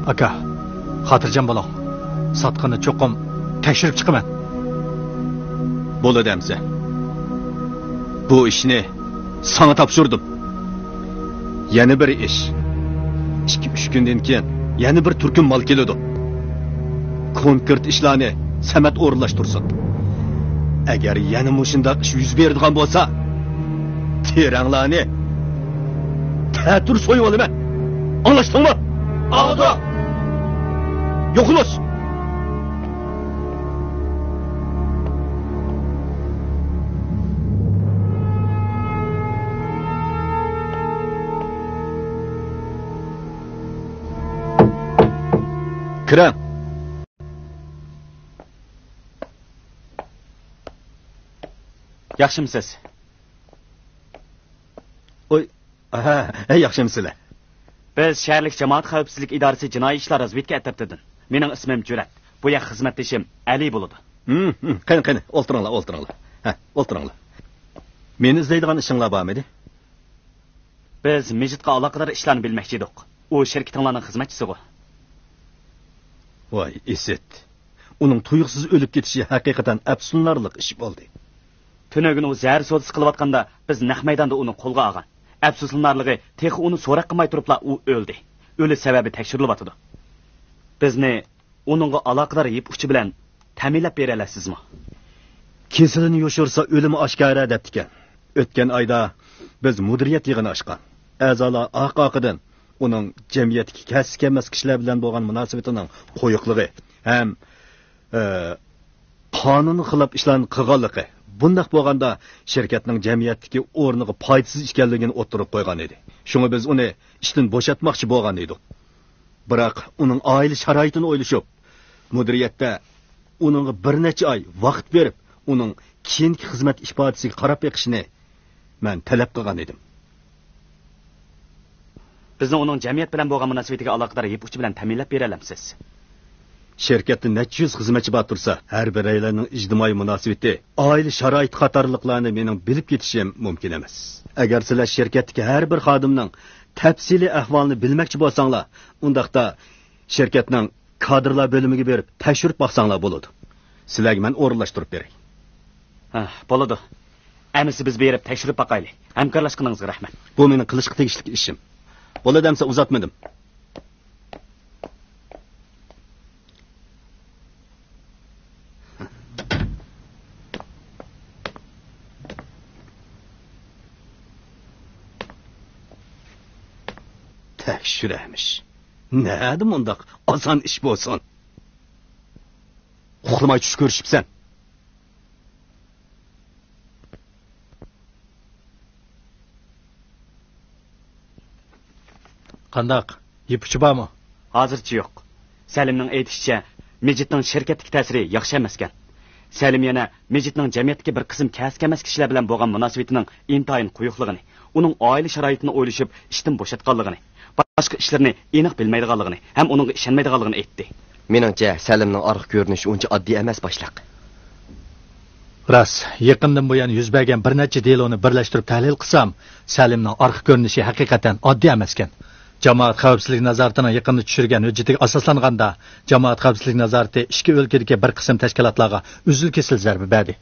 ئاكا، خاتىرجەم بولۇڭ. ساتقىنىنى چوقۇم تەكشۈرۈپ چىقىمەن. بولىدۇ ئەمسە. بۇ ئىشنى ساڭا تاپشۇردۇم. يەنە بىر ئىش. ئىككى-ئۈچ كۈندىن كېيىن يەنە بىر تۈركۈم مال كېلىدۇ. كونكرېت ئىشلارنى سەمەت ئورۇنلاشتۇرسۇن. ئەگەر يەنە مۇشۇنداق ئىش يۈز بېرىدىغان بولسا، تېرەڭلارنى تەتۈر سويۇۋالىمەن. ئاڭلاشتىڭمۇ؟ ئاڭلىدۇق. يوقىلىش. كىرىڭ. ياخشىمۇسىز؟ ئوي، ھە، ياخشىمۇسىلەر؟ بىز شەھەرلىك جامائەت خەۋپسىزلىك ئىدارىسى جىنايى ئىشلار رازۋېدكا ئەترىتىدىن. مېنىڭ ئىسمىم جۈرئەت. بۇ يەر خىزمەتدىشىم ئەلى بولىدۇ. ھىم، ھىم، قېنى، قېنى، ئولتۇرۇڭلار، ئولتۇرۇڭلار. ھە، ئولتۇرۇڭلار. مېنى ئىزدەيدىغان ئىشىڭلار بارمىدى؟ بىز مىجىتقا ئالاقىدار ئىشلارنى بىلمەكچى ئىدۇق. ئۇ شىركىتىڭلارنىڭ خىزمەتچىسىغۇ؟ ۋاي، ئىسىت. ئۇنىڭ تۇيۇقسىز ئۆلۈپ كېتىشى ھەقىقەتەن ئەپسۇسلىنارلىق ئىش بولدى. تۈنۈگۈن ئۇ زەھەر سودىسى قىلىۋاتقاندا، بىز نەق مەيداندا ئۇنى قولغا ئالغان. ئەپسۇسلىنارلىقى، تېخى ئۇنى سوراق قىلماي تۇرۇپلا ئۇ ئۆلدى. ئۆلۈش سەۋەبى تەكشۈرۈلۈۋاتىدۇ. بىزنى ئۇنىڭغا ئالاقىدار يىپ ئۇچى بىلەن تەمىنلەپ بېرەلەيسىزمۇ؟ كېسىلىنى يوشۇرسا، ئۆلۈمى ئاشكارا دەپتىكەن. ئۆتكەن ئايدا بىز مۇدىرىيەت يىغىنى ئاچقان. ئەزالار ئارقا-ئارقىدىن ئۇنىڭ جەمئىيەتتىكى كەلسە-كەلمەس كىشىلەر بىلەن بولغان مۇناسىۋىتىنىڭ قويۇقلۇقى ھەم، ئە، قانۇنغا خىلاپ ئىشلارنى قىلغانلىقى، بۇنداق بولغاندا شىركەتنىڭ جەمئىيەتتىكى ئورنىغا پايدىسىز ئىكەنلىكىنى ئوتتۇرىغا قويغان ئىدى. شۇڭا بىز ئۇنى ئىشتىن بوشاتماقچى بولغان ئىدۇق. بىراق ئۇنىڭ ئائىلە شارائىتىنى ئويلىشىپ، مۇدىرىيەتتە ئۇنىڭغا بىر نەچچە ئاي ۋاقىت بېرىپ، ئۇنىڭ كېيىنكى خىزمەت ئىپادىسىگە قاراپ بېقىشنى مەن تەلەپ قىلغان ئىدىم. بىزنى ئۇنىڭ جەمئىيەت بىلەن بولغان مۇناسىۋىتىگە ئالاقىدار يىپ ئۇچى بىلەن تەمىنلەپ بېرەلەمسىز؟ شىركەتتە نەچچە يۈز خىزمەتچى بار تۇرسا، ھەر بىرەيلەننىڭ ئىجتىمائىي مۇناسىۋىتى، ئائىلە شارائىتى قاتارلىقلارنى مېنىڭ بىلىپ كېتىشىم مۇمكىن ئەمەس. ئەگەر سىلەر شىركەتتىكى ھەر بىر خادىمنىڭ تەپسىلىي ئەھۋالىنى بىلمەكچى بولساڭلار، ئۇنداقتا شىركەتنىڭ كادىرلار بۆلۈمىگە بېرىپ تەكشۈرۈپ باقساڭلار بولىدۇ. سىلەرگە مەن ئورۇنلاشتۇرۇپ بېرەي. ھە، بولىدۇ. ئەمىسە بىز بېرىپ تەكشۈرۈپ باقايلى. ھەمكارلاشقىنىڭىزغا رەھمەت. بۇ مېنىڭ قىلىشقا تېگىشلىك ئىشىم. بولىدۇ ئەمىسە، ئۇزاتمىدىم. تەكشۈرەمىش. نەدە مۇنداق ئاسان ئىش بولسۇن؟ ئۇخلىماي چۈش كۆرۈشۈپسەن. قانداق؟ يىپ ئۇچى بارمۇ؟ ھازىرچە يوق. سەلىمنىڭ ئېيتىشىچە، مىجىتنىڭ شىركەتتىكى تەسىرى ياخشى ئەمەسكەن. سەلىم يەنە مىجىتنىڭ جەمئىيەتتىكى بىر قىسىم كەسكەمەس كىشىلەر بىلەن بولغان مۇناسىۋىتىنىڭ ئىنتايىن قويۇقلۇقىنى، ئۇنىڭ ئائىلە شارائىتىنى ئويلىشىپ ئىشتىن بوشاتقانلىقىنى، باشقا ئىشلىرىنى ئېنىق بىلمەيدىغانلىقىنى ھەم ئۇنىڭغا ئىشەنمەيدىغانلىقىنى ئېيتتى. مېنىڭچە، سەلىمنىڭ ئارقا كۆرۈنۈشى ئۇنچە ئاددىي ئەمەس، باشلىق. راست، يېقىندىن بۇيان يۈز بەرگەن بىر نەچچە دېلونى بىرلەشتۈرۈپ تەھلىل قىلسام، سەلىمنىڭ ئارقا كۆرۈنۈشى ھەقىقەتەن ئاددىي ئەمەسكەن. جامائەت خەۋپسىزلىك نازارىتىنىڭ يېقىندا چۈشۈرگەن ھۆججىتىگە ئاساسلانغاندا، جامائەت خەۋپسىزلىك نازارىتى ئىچكى ئۆلكىدىكى بىر قىسىم تەشكىلاتلارغا ئۈزۈل-كېسىل زەربە بەردى.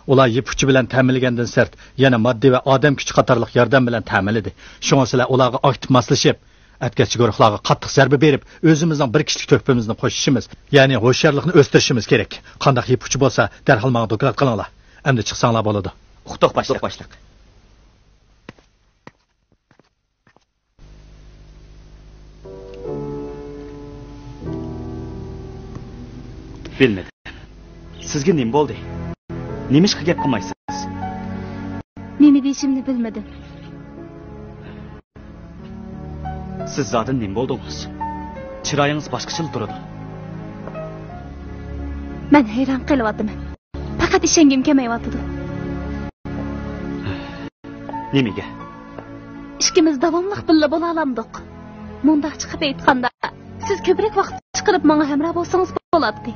ئۇلار يىپ ئۇچى بىلەن تەمىنلىگەندىن سىرت، يەنە ماددىي ۋە ئادەم كۈچى قاتارلىق ياردەم بىلەن تەمىنلىدى. شۇڭا سىلەر ئۇلارغا ئاكتىپ ماسلىشىپ، ئەتكەسچى گۇرۇھلارغا قاتتىق زەربە بېرىپ، ئۆزىمىزنىڭ بىر كىشىلىك تۆھپىمىزنى قوشۇشىمىز، يەنى ھوشيارلىقنى ئۆستۈرۈشىمىز كېرەك. قانداق يىپ ئۇچى بولسا، دەرھال ماڭا دوكلات قىلىڭلار. ئەمدى چىقساڭلار بولىدۇ. ئۇقتۇق، باشلىق. بىلمىدىم. سىزگە نېمە بولدى؟ نېمىشقا گەپ قىلمايسىز؟ نېمە دېيىشىمنى بىلمىدىم. سىز زادى نېمە بولدىڭىز؟ چىرايىڭىز باشقىچىلا تۇرىدۇ. مەن ھەيران قېلىۋاتىمەن. پەقەت ئىشەنگۈم كەلمەيۋاتىدۇ. نېمىگە؟ ئىككىمىز داۋاملىق بىللە بولالامدۇق؟ مۇنداق چىقىپ ئېيتقاندا، سىز كۆپرەك ۋاقىت چىقىرىپ ماڭا ھەمراھ بولسىڭىز بولاتتى.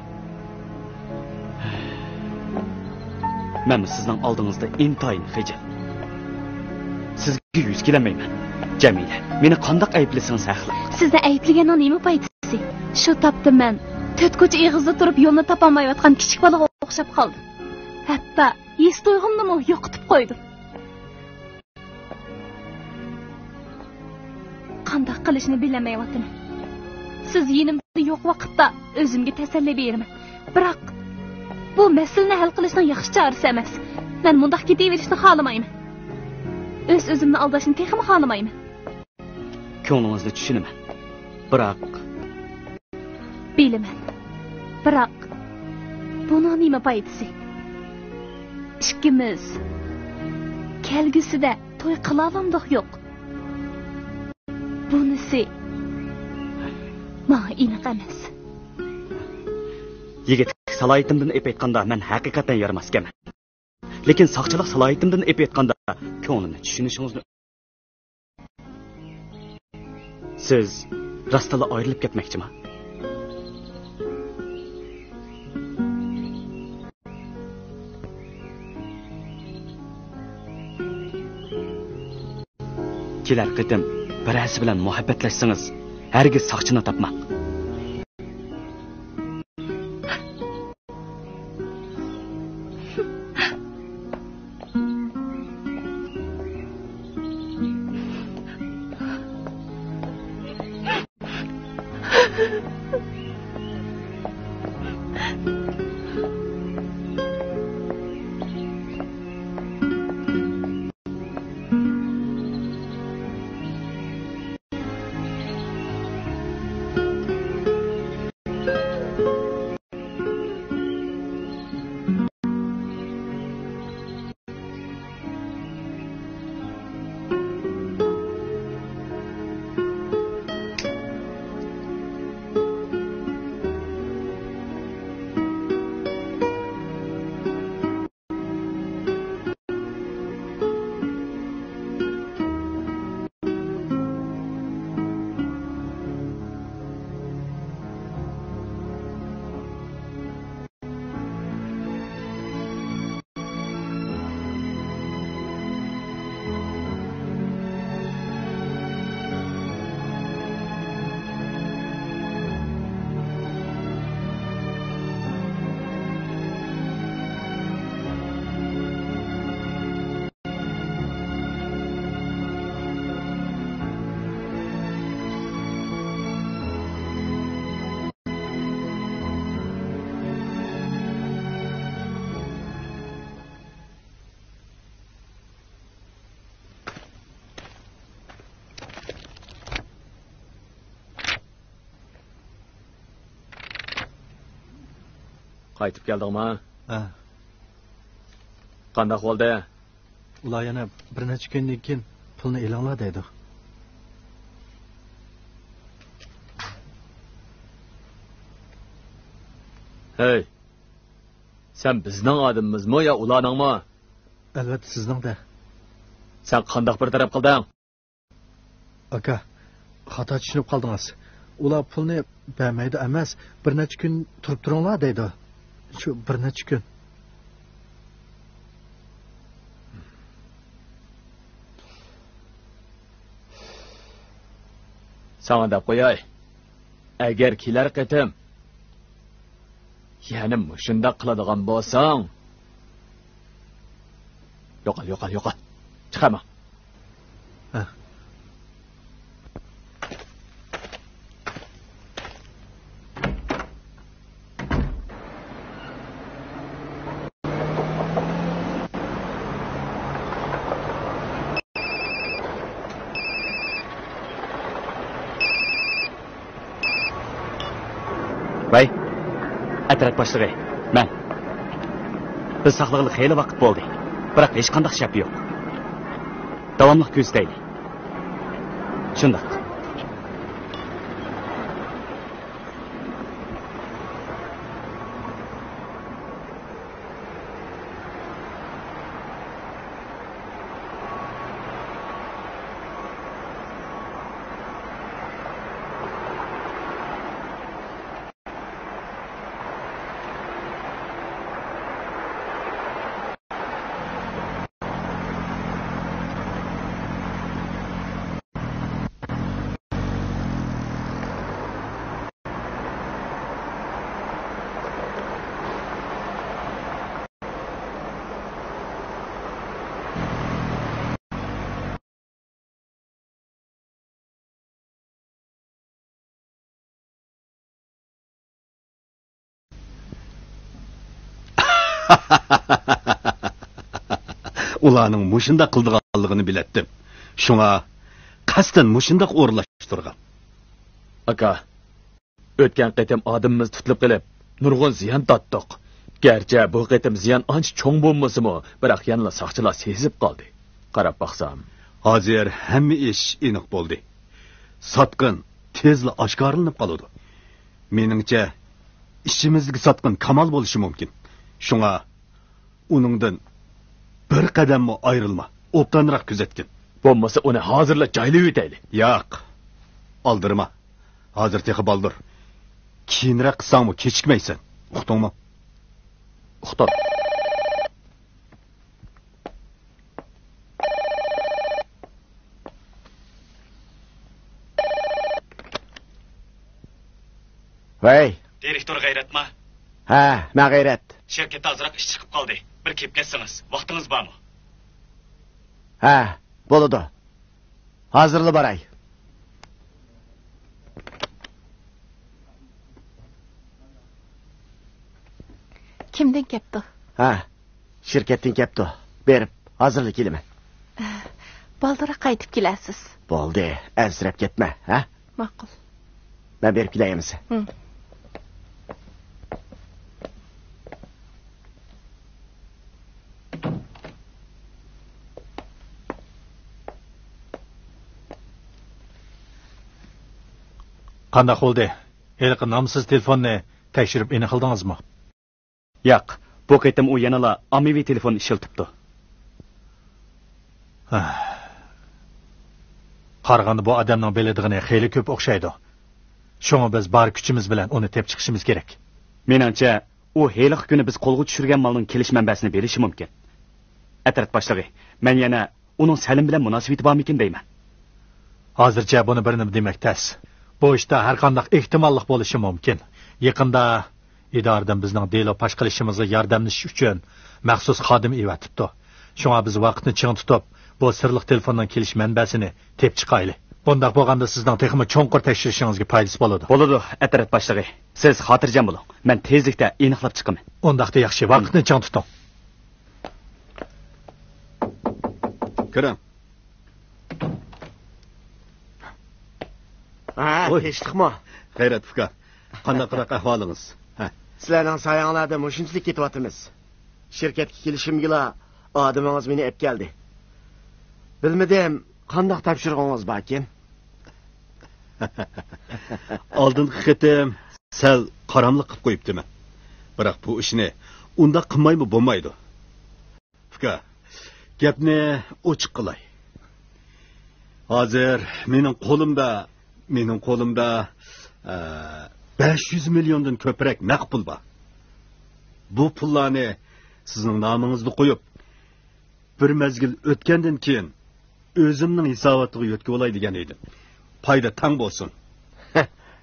مەنمۇ سىزنىڭ ئالدىڭىزدا ئىنتايىن خىجىل. سىزگە يۈز كېلەلمەيمەن. جەمىلە، مېنى قانداق ئەيىبلىسىڭىز ھەقلىق. سىزنى ئەيىبلىگەننىڭ نېمە پايدىسى؟ شۇ تاپتا مەن تۆت كوچا ئېغىزدا تۇرۇپ يولنى تاپالمايۋاتقان كىچىك بالىغا ئوخشاپ قالدىم. ھەتتا ھېس تۇيغۇمنىمۇ يوقىتىپ قويدۇم. قانداق قىلىشنى بىلەلمەيۋاتىمەن. سىز يېنىمدا يوق ۋاقىتتا ئۆزۈمگە تەسەللى بېرىمەن. بىراق، بۇ مەسىلىنى ھەل قىلىشنىڭ ياخشى چارىسى ئەمەس. مەن مۇنداق كېتىۋېرىشنى خالىمايمەن. ئۆز-ئۆزۈمنى ئالداشنى تېخىمۇ خالىمايمەن. كۆڭلىڭىزنى چۈشىنىمەن. بىراق، بىلىمەن. بىراق، بۇنىڭ نېمە پايدىسى؟ ئىككىمىز كەلگۈسىدە توي قىلالامدۇق يوق؟ بۇنىسى ماڭا ئېنىق ئەمەس. يىگىتلىك سالاھىيىتىمدىن ئېلىپ ئېيتقاندا، مەن ھەقىقەتەن يارىماس ئىكەنمەن. لېكىن ساقچىلىق سالاھىيىتىمدىن ئېلىپ ئېيتقاندا، كۆڭلۈمنى چۈشىنىشىڭىزنى. سىز راستلا ئايرىلىپ كەتمەكچىما؟ كېلەر قېتىم بىرەرسى بىلەن مۇھەببەتلەشسىڭىز، ھەرگىز ساقچىنى تاپماڭ. قايتىپ كەلدىڭما؟ ھە. قانداق بولدى؟ ئۇلار يەنە بىر نەچچە كۈندىن كېيىن پۇلنى ئېلىڭلار دەيدۇ. ھەي، سەن بىزنىڭ ئادىمىمىزمۇ يا ئۇلارنىڭمۇ؟ ئەلۋەتتە سىزنىڭ-دە. سەن قانداق بىر تەرەپ قىلدىڭ؟ ئاكا، خاتا چۈشىنىپ قالدىڭىز. ئۇلار پۇلنى بەرمەيدۇ ئەمەس، بىر نەچچە كۈن تۇرۇپ تۇرۇڭلار دەيدۇ. شۇ بىر نەچچە كۈن. ساڭا دەپ قوياي، ئەگەر كېلەر قېتىم يەنە مۇشۇنداق قىلىدىغان بولساڭ، يوقال، يوقال، يوقال. چىقارما. ھە. ۋەي، ئەترەت باشلىقى، مەن. بىز ساقلىغىلى خېلى ۋاقىت بولدى، بىراق ھېچقانداق شەپە يوق. داۋاملىق كۆزىتەيلى. شۇنداق. ئۇلارنىڭ مۇشۇنداق قىلىدىغانلىقىنى بىلەتتىم. شۇڭا قەستەن مۇشۇنداق ئورۇنلاشتۇرغان. ئاكا، ئۆتكەن قېتىم ئادىمىمىز تۇتۇلۇپ قېلىپ، نۇرغۇن زىيان تارتتۇق. گەرچە بۇ قېتىم زىيان ئانچە چوڭ بولمىسىمۇ، بىراق يەنىلا ساقچىلار سېزىپ قالدى. قاراپ باقسام. ھازىر ھەممە ئىش ئېنىق بولدى. ساتقىن تېزلا ئاشكارىلىنىپ قالىدۇ. مېنىڭچە، ئىچىمىزدىكى ساتقىن كامال بولۇشى مۇمكىن. شۇڭا ئۇنىڭدىن بىر قەدەممۇ ئايرىلما، ئوبدانراق كۆزەتكىن. بولمىسا ئۇنى ھازىرلا جايلىۋېتەيلى. ياق، ئالدىرىما. ھازىر تېخى بالدۇر. كېيىنرەك قىلساڭمۇ كېچىكمەيسەن. ئۇقتۇڭمۇ؟ ئۇقتۇم. ۋەي. دىرېكتور غەيرەتما؟ ھە، مەن غەيرەت. شىركەتتە ئازراق ئىش چىقىپ قالدى. بىر كېلىپ كەتسىڭىز، ۋاقتىڭىز بارمۇ؟ ھە، بولىدۇ. ھازىرلا باراي. كىمدىن كەپتۇ؟ ھە، شىركەتتىن كەپتۇ. بېرىپ ھازىرلا كېلىمەن. بالدۇرراق قايتىپ كېلەرسىز. بولدى، ئەنسىرەپ كەتمە، ھە؟ ماقۇل. مەن بېرىپ كېلەي ئەمىسە. ھىم. قانداق بولدى؟ ھېلىقى نامسىز تېلېفوننى تەكشۈرۈپ ئېنىقلىدىڭىزمۇ؟ ياق، بۇ قېتىم ئۇ يەنىلا ئاممىۋى تېلېفون ئىشلىتىپتۇ. ھە. قارىغاندا بۇ ئادەمنىڭ بىلىدىغىنى خېلى كۆپ ئوخشايدۇ. شۇڭا بىز بار كۈچىمىز بىلەن ئۇنى تېپىپ چىقىشىمىز كېرەك. مېنىڭچە، ئۇ ھېلىقى كۈنى بىز قولغا چۈشۈرگەن مالنىڭ كېلىش مەنبەسىنى بىلىشى مۇمكىن. ئەترەت باشلىقى، مەن يەنە ئۇنىڭ سەلىم بىلەن مۇناسىۋىتى بارمىكىن دەيمەن. ھازىرچە بۇنى بىر نېمە دېمەك تەس. بۇ ئىشتا ھەرقانداق ئېھتىماللىق بولۇشى مۇمكىن. يېقىندا ئىدارىدىن بىزنىڭ دېلو پاش قىلىشىمىزغا ياردەملىشىش ئۈچۈن مەخسۇس خادىم ئېۋەتىپتۇ. شۇڭا بىز ۋاقىتنى چىڭ تۇتۇپ، بۇ سىرلىق تېلېفوننىڭ كېلىش مەنبەسىنى تېپىپ چىقايلى. بۇنداق بولغاندا سىزنىڭ تېخىمۇ چوڭقۇر تەكشۈرۈشىڭىزگە پايدىسى بولىدۇ. بولىدۇ، ئەترەت باشلىقى. سىز خاتىرجەم بولۇڭ. مەن تېزلىكتە ئېنىقلاپ چىقىمەن. ئۇنداقتا ياخشى، ۋاقىتنى چىڭ تۇتۇڭ. كىرىڭ. ھە، ۋوي. تىنچلىقمۇ؟ غەيرەت ئۇكا، قانداقراق ئەھۋالىڭىز؟ ھە. سىلەرنىڭ سايەڭلاردا مۇشۇنچىلىك كېتىۋاتىمىز. شىركەتكە كېلىشىمگىلا ئادىمىڭىز مېنى ئەپ كەلدى. بىلمىدىم، قانداق تاپشۇرۇقىڭىز باركىن؟ ئالدىنقى قېتىم سەل قاراملىق قىلىپ قويۇپتىمەن. بىراق بۇ ئىشنى ئۇنداق قىلمايمۇ بولمايدۇ. ئۇكا، گەپنى ئوچۇق قىلاي. ھازىر مېنىڭ قولۇمدا، مېنىڭ قولۇمدا، ئە، بەش يۈز مىليوندىن كۆپرەك نەق پۇل بار. بۇ پۇللارنى سىزنىڭ نامىڭىزدا قويۇپ، بىر مەزگىل ئۆتكەندىن كېيىن ئۆزۈمنىڭ ھېساباتىغا يۆتكىۋالاي دېگەن ئىدىم. پايدا تەڭ بولسۇن.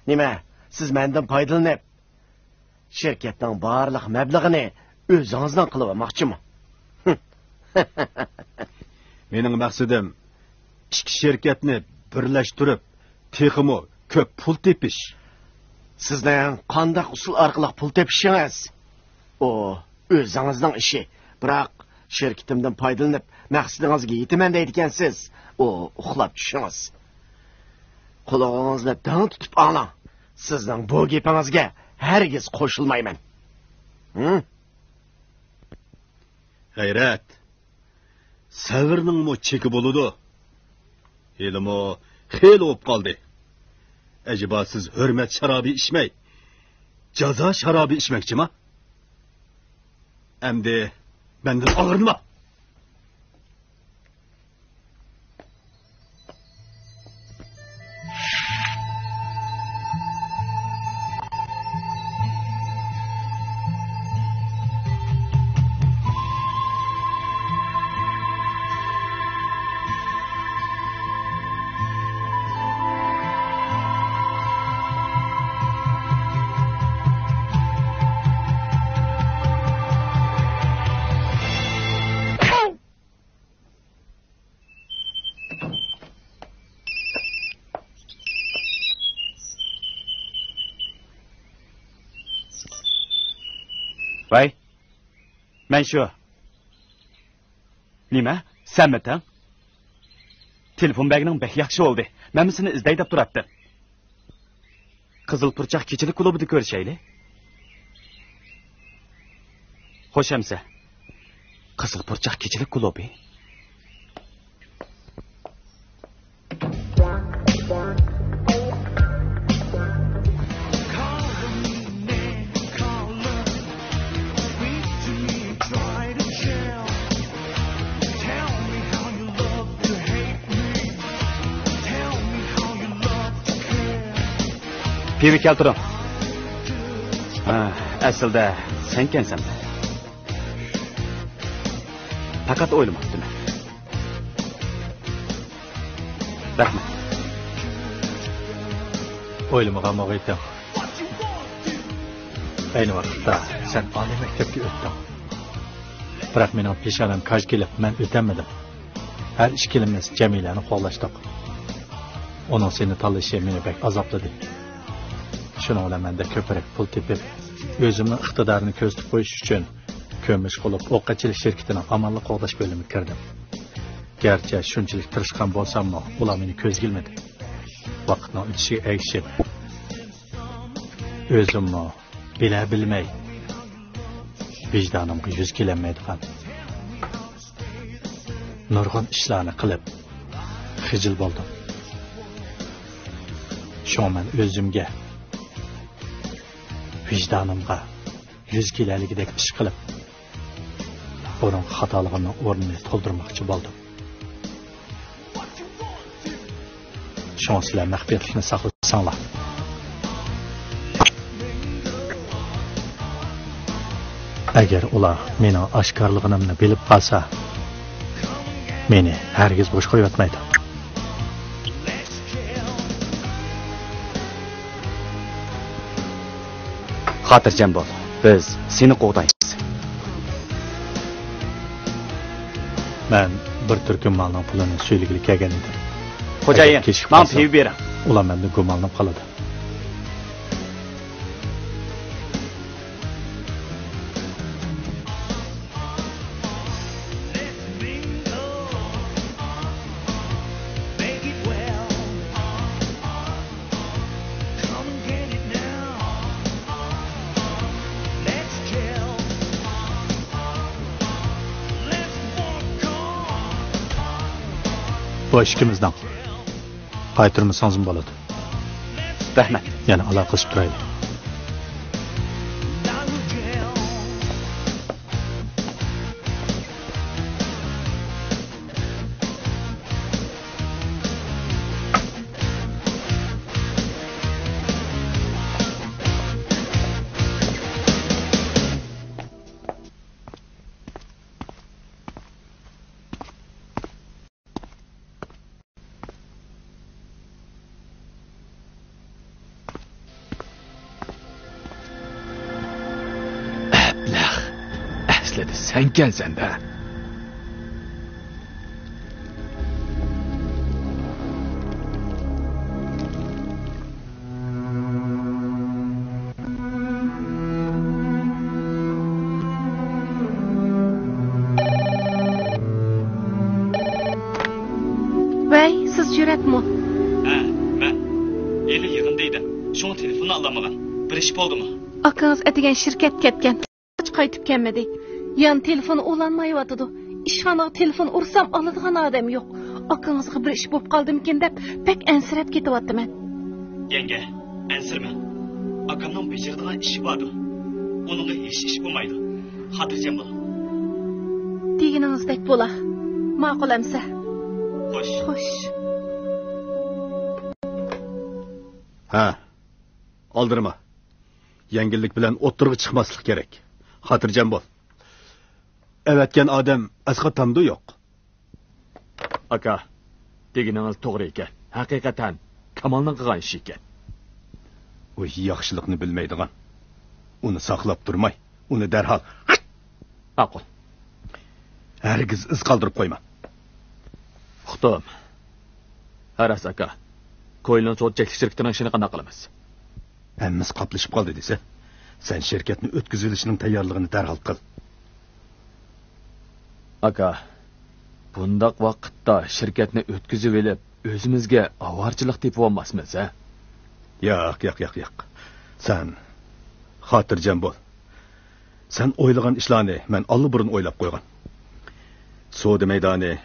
نېمە، سىز مەندىن پايدىلىنىپ، شىركەتنىڭ بارلىق مەبلىغىنى ئۆزىڭىزنىڭ قىلىۋالماقچىمۇ؟ مېنىڭ مەقسىتىم ئىككى شىركەتنى بىرلەشتۈرۈپ، تېخىمۇ كۆپ پۇل تېپىش. سىزنىڭ قانداق ئۇسۇل ئارقىلىق پۇل تېپىشىڭىز، ئۇ ئۆزىڭىزنىڭ ئىشى. بىراق، شىركىتىمدىن پايدىلىنىپ، مەقسىتىڭىزگە يېتىمەن دەيدىكەنسىز، ئۇ ئۇخلاپ چۈشىڭىز. قۇلىقىڭىزنى دىڭ تۇتۇپ ئاڭلاڭ. سىزنىڭ بۇ گېپىڭىزگە ھەرگىز قوشۇلمايمەن. ھە؟ غەيرەت، سەۋرنىڭمۇ چېكى بولىدۇ. ھېلىمۇ خېلى بولۇپ قالدى. ئەجەبا سىز ھۆرمەت شارابى ئىچمەي، جازا شارابى ئىچمەكچىما؟ ئەمدى مەندىن ئاغرىنما. ۋەي، مەن شۇ. نېمە؟ سەنمىتىڭ؟ تېلېفون بەرگىنىڭ بەك ياخشى بولدى. مەنمۇ سېنى ئىزدەي دەپ تۇراتتىم. قىزىل پۇرچاق كېچىلىك كۇلۇبىدا كۆرۈشەيلى. خوش ئەمىسە. قىزىل پۇرچاق كېچىلىك كۇلۇبى. پىۋا كەلتۈرۈڭ. ھە، ئەسلىدە سەنكەنسەن. پەقەت ئويلىماپتىمەن. رەھمەت. ئويلىمىغان مۇھىتىڭ. ئەينى ۋاقىتتا سەن ئالىي مەكتەپكە ئۆتتۈڭ. بىراق مېنىڭ پېشانەم كاج كېلىپ، مەن ئۆتەلمىدىم. ھەر ئىككىلىمىز جەمىلەنى قوغلاشتۇق. ئۇنىڭ سېنى تاللىشى مېنى بەك ئازابلىدى. شۇنىڭ بىلەن مەندە كۆپرەك پۇل تېپىپ، ئۆزۈمنىڭ ئىقتىدارىنى كۆرسىتىپ قويۇش ئۈچۈن، كۆمۈش قۇلۇپ ئوقەتچىلىك شىركىتىنىڭ ئامانلىق قوغداش بۆلۈمىگە كىردىم. گەرچە شۇنچىلىك تىرىشقان بولساممۇ، ئۇلار مېنى كۆزگە ئىلمىدى. ۋاقىتنىڭ ئۆتۈشىگە ئەگىشىپ، ئۆزۈممۇ بىلە بىلمەي ۋىجدانىمغا يۈز كېلەلمەيدىغان نۇرغۇن ئىشلارنى قىلىپ خىجىل بولدۇم. شۇڭا مەن ئۆزۈمگە، ۋىجدانىمغا يۈز كېلەلىگۈدەك ئىش قىلىپ، بۇرۇنقى خاتالىقىمنىڭ ئورنىنى تولدۇرماقچى بولدۇم. شۇڭا سىلەر مەخپىيەتلىكنى ساقلىساڭلار. ئەگەر ئۇلار مېنىڭ ئاشكارىلىغىنىمنى بىلىپ قالسا، مېنى ھەرگىز بوش قويۇۋەتمەيدۇ. خاتىرجەم بول، بىز سېنى قوغدايمىز. مەن بىر تۈركۈم مالنىڭ پۇلىنى سۈيلىگىلى كەلگەن ئىدىم. خوجايىن، ئەگەر كېچىكىپ ماڭا قالسام، پىۋا بېرىڭ. ئۇلار مەندىن گۇمانلىنىپ قالىدۇ. بۇ ئىككىمىزنىڭ. قايتۇرمىسىڭىزمۇ بولىدۇ. رەھمەت. يەنە ئالاقىلىشىپ تۇرايلى. سەنكەن سەندە. ۋەي، سىز جۈرئەتمۇ؟ ھە، مەن. ھېلى يىغىندا ئىدىم. شۇڭا تېلېفوننى ئالالمىغان. بىر ئىش بولدىمۇ؟ ئاكىڭىز ئەتىگەن شىركەتكە كەتكەن. قايتىپ كەلمىدى. يەنە تېلېفون ئۇلانمايۋاتىدۇ. ئىشخانىغا تېلېفون ئۇرسام، ئالىدىغان ئادەم يوق. ئاكىڭىزغا بىر ئىش بوپ قالدىمىكىن دەپ، بەك ئەنسىرەپ كېتىۋاتىمەن. يەڭگە، ئەنسىرىمەڭ. ئاكامنىڭ بېجىرىدىغان ئىشى باردۇ. ئۇنىڭغا ھېچ ئىش بولمايدۇ. خاتىرجەم بول. دېگىنىڭىزدەك بولا. ماقۇل ئەمسە. خوش. خوش. ھە. ئالدىرىما. يەڭگىللىك بىلەن ئوتتۇرىغا چىقماسلىق كېرەك. خاتىرجەم بول. ئەۋەتكەن ئادەم ئەسقاتامدۇ يوق؟ ئاكا، دېگىنىڭىز توغرا ئىكەن. ھەقىقەتەن كامالنىڭ قىلغان ئىشى ئىكەن. ئۇ ياخشىلىقنى بىلمەيدىغان. ئۇنى ساقلاپ تۇرماي، ئۇنى دەرھال. ماقۇل. ھەرگىز ئىز قالدۇرۇپ قويما. ئۇقتۇم. ھە راست ئاكا. كويلىن سودا چەكلىك شىركىتىنىڭ ئىشىنى قانداق قىلىمىز؟ ھەممىسى قاپلىشىپ قالدى دېسە، سەن شىركەتنى ئۆتكۈزۈۋېلىشنىڭ تەييارلىقىنى دەرھال قىل. ئاكا، بۇنداق ۋاقىتتا شىركەتنى ئۆتكۈزۈۋېلىپ، ئۆزىمىزگە ئاۋارىچىلىق تېپىۋالماسمىز، ھە؟ ياق، ياق، ياق، ياق. سەن خاتىرجەم بول. سەن ئويلىغان ئىشلارنى مەن ئاللىبۇرۇن ئويلاپ قويغان. سودا مەيدانى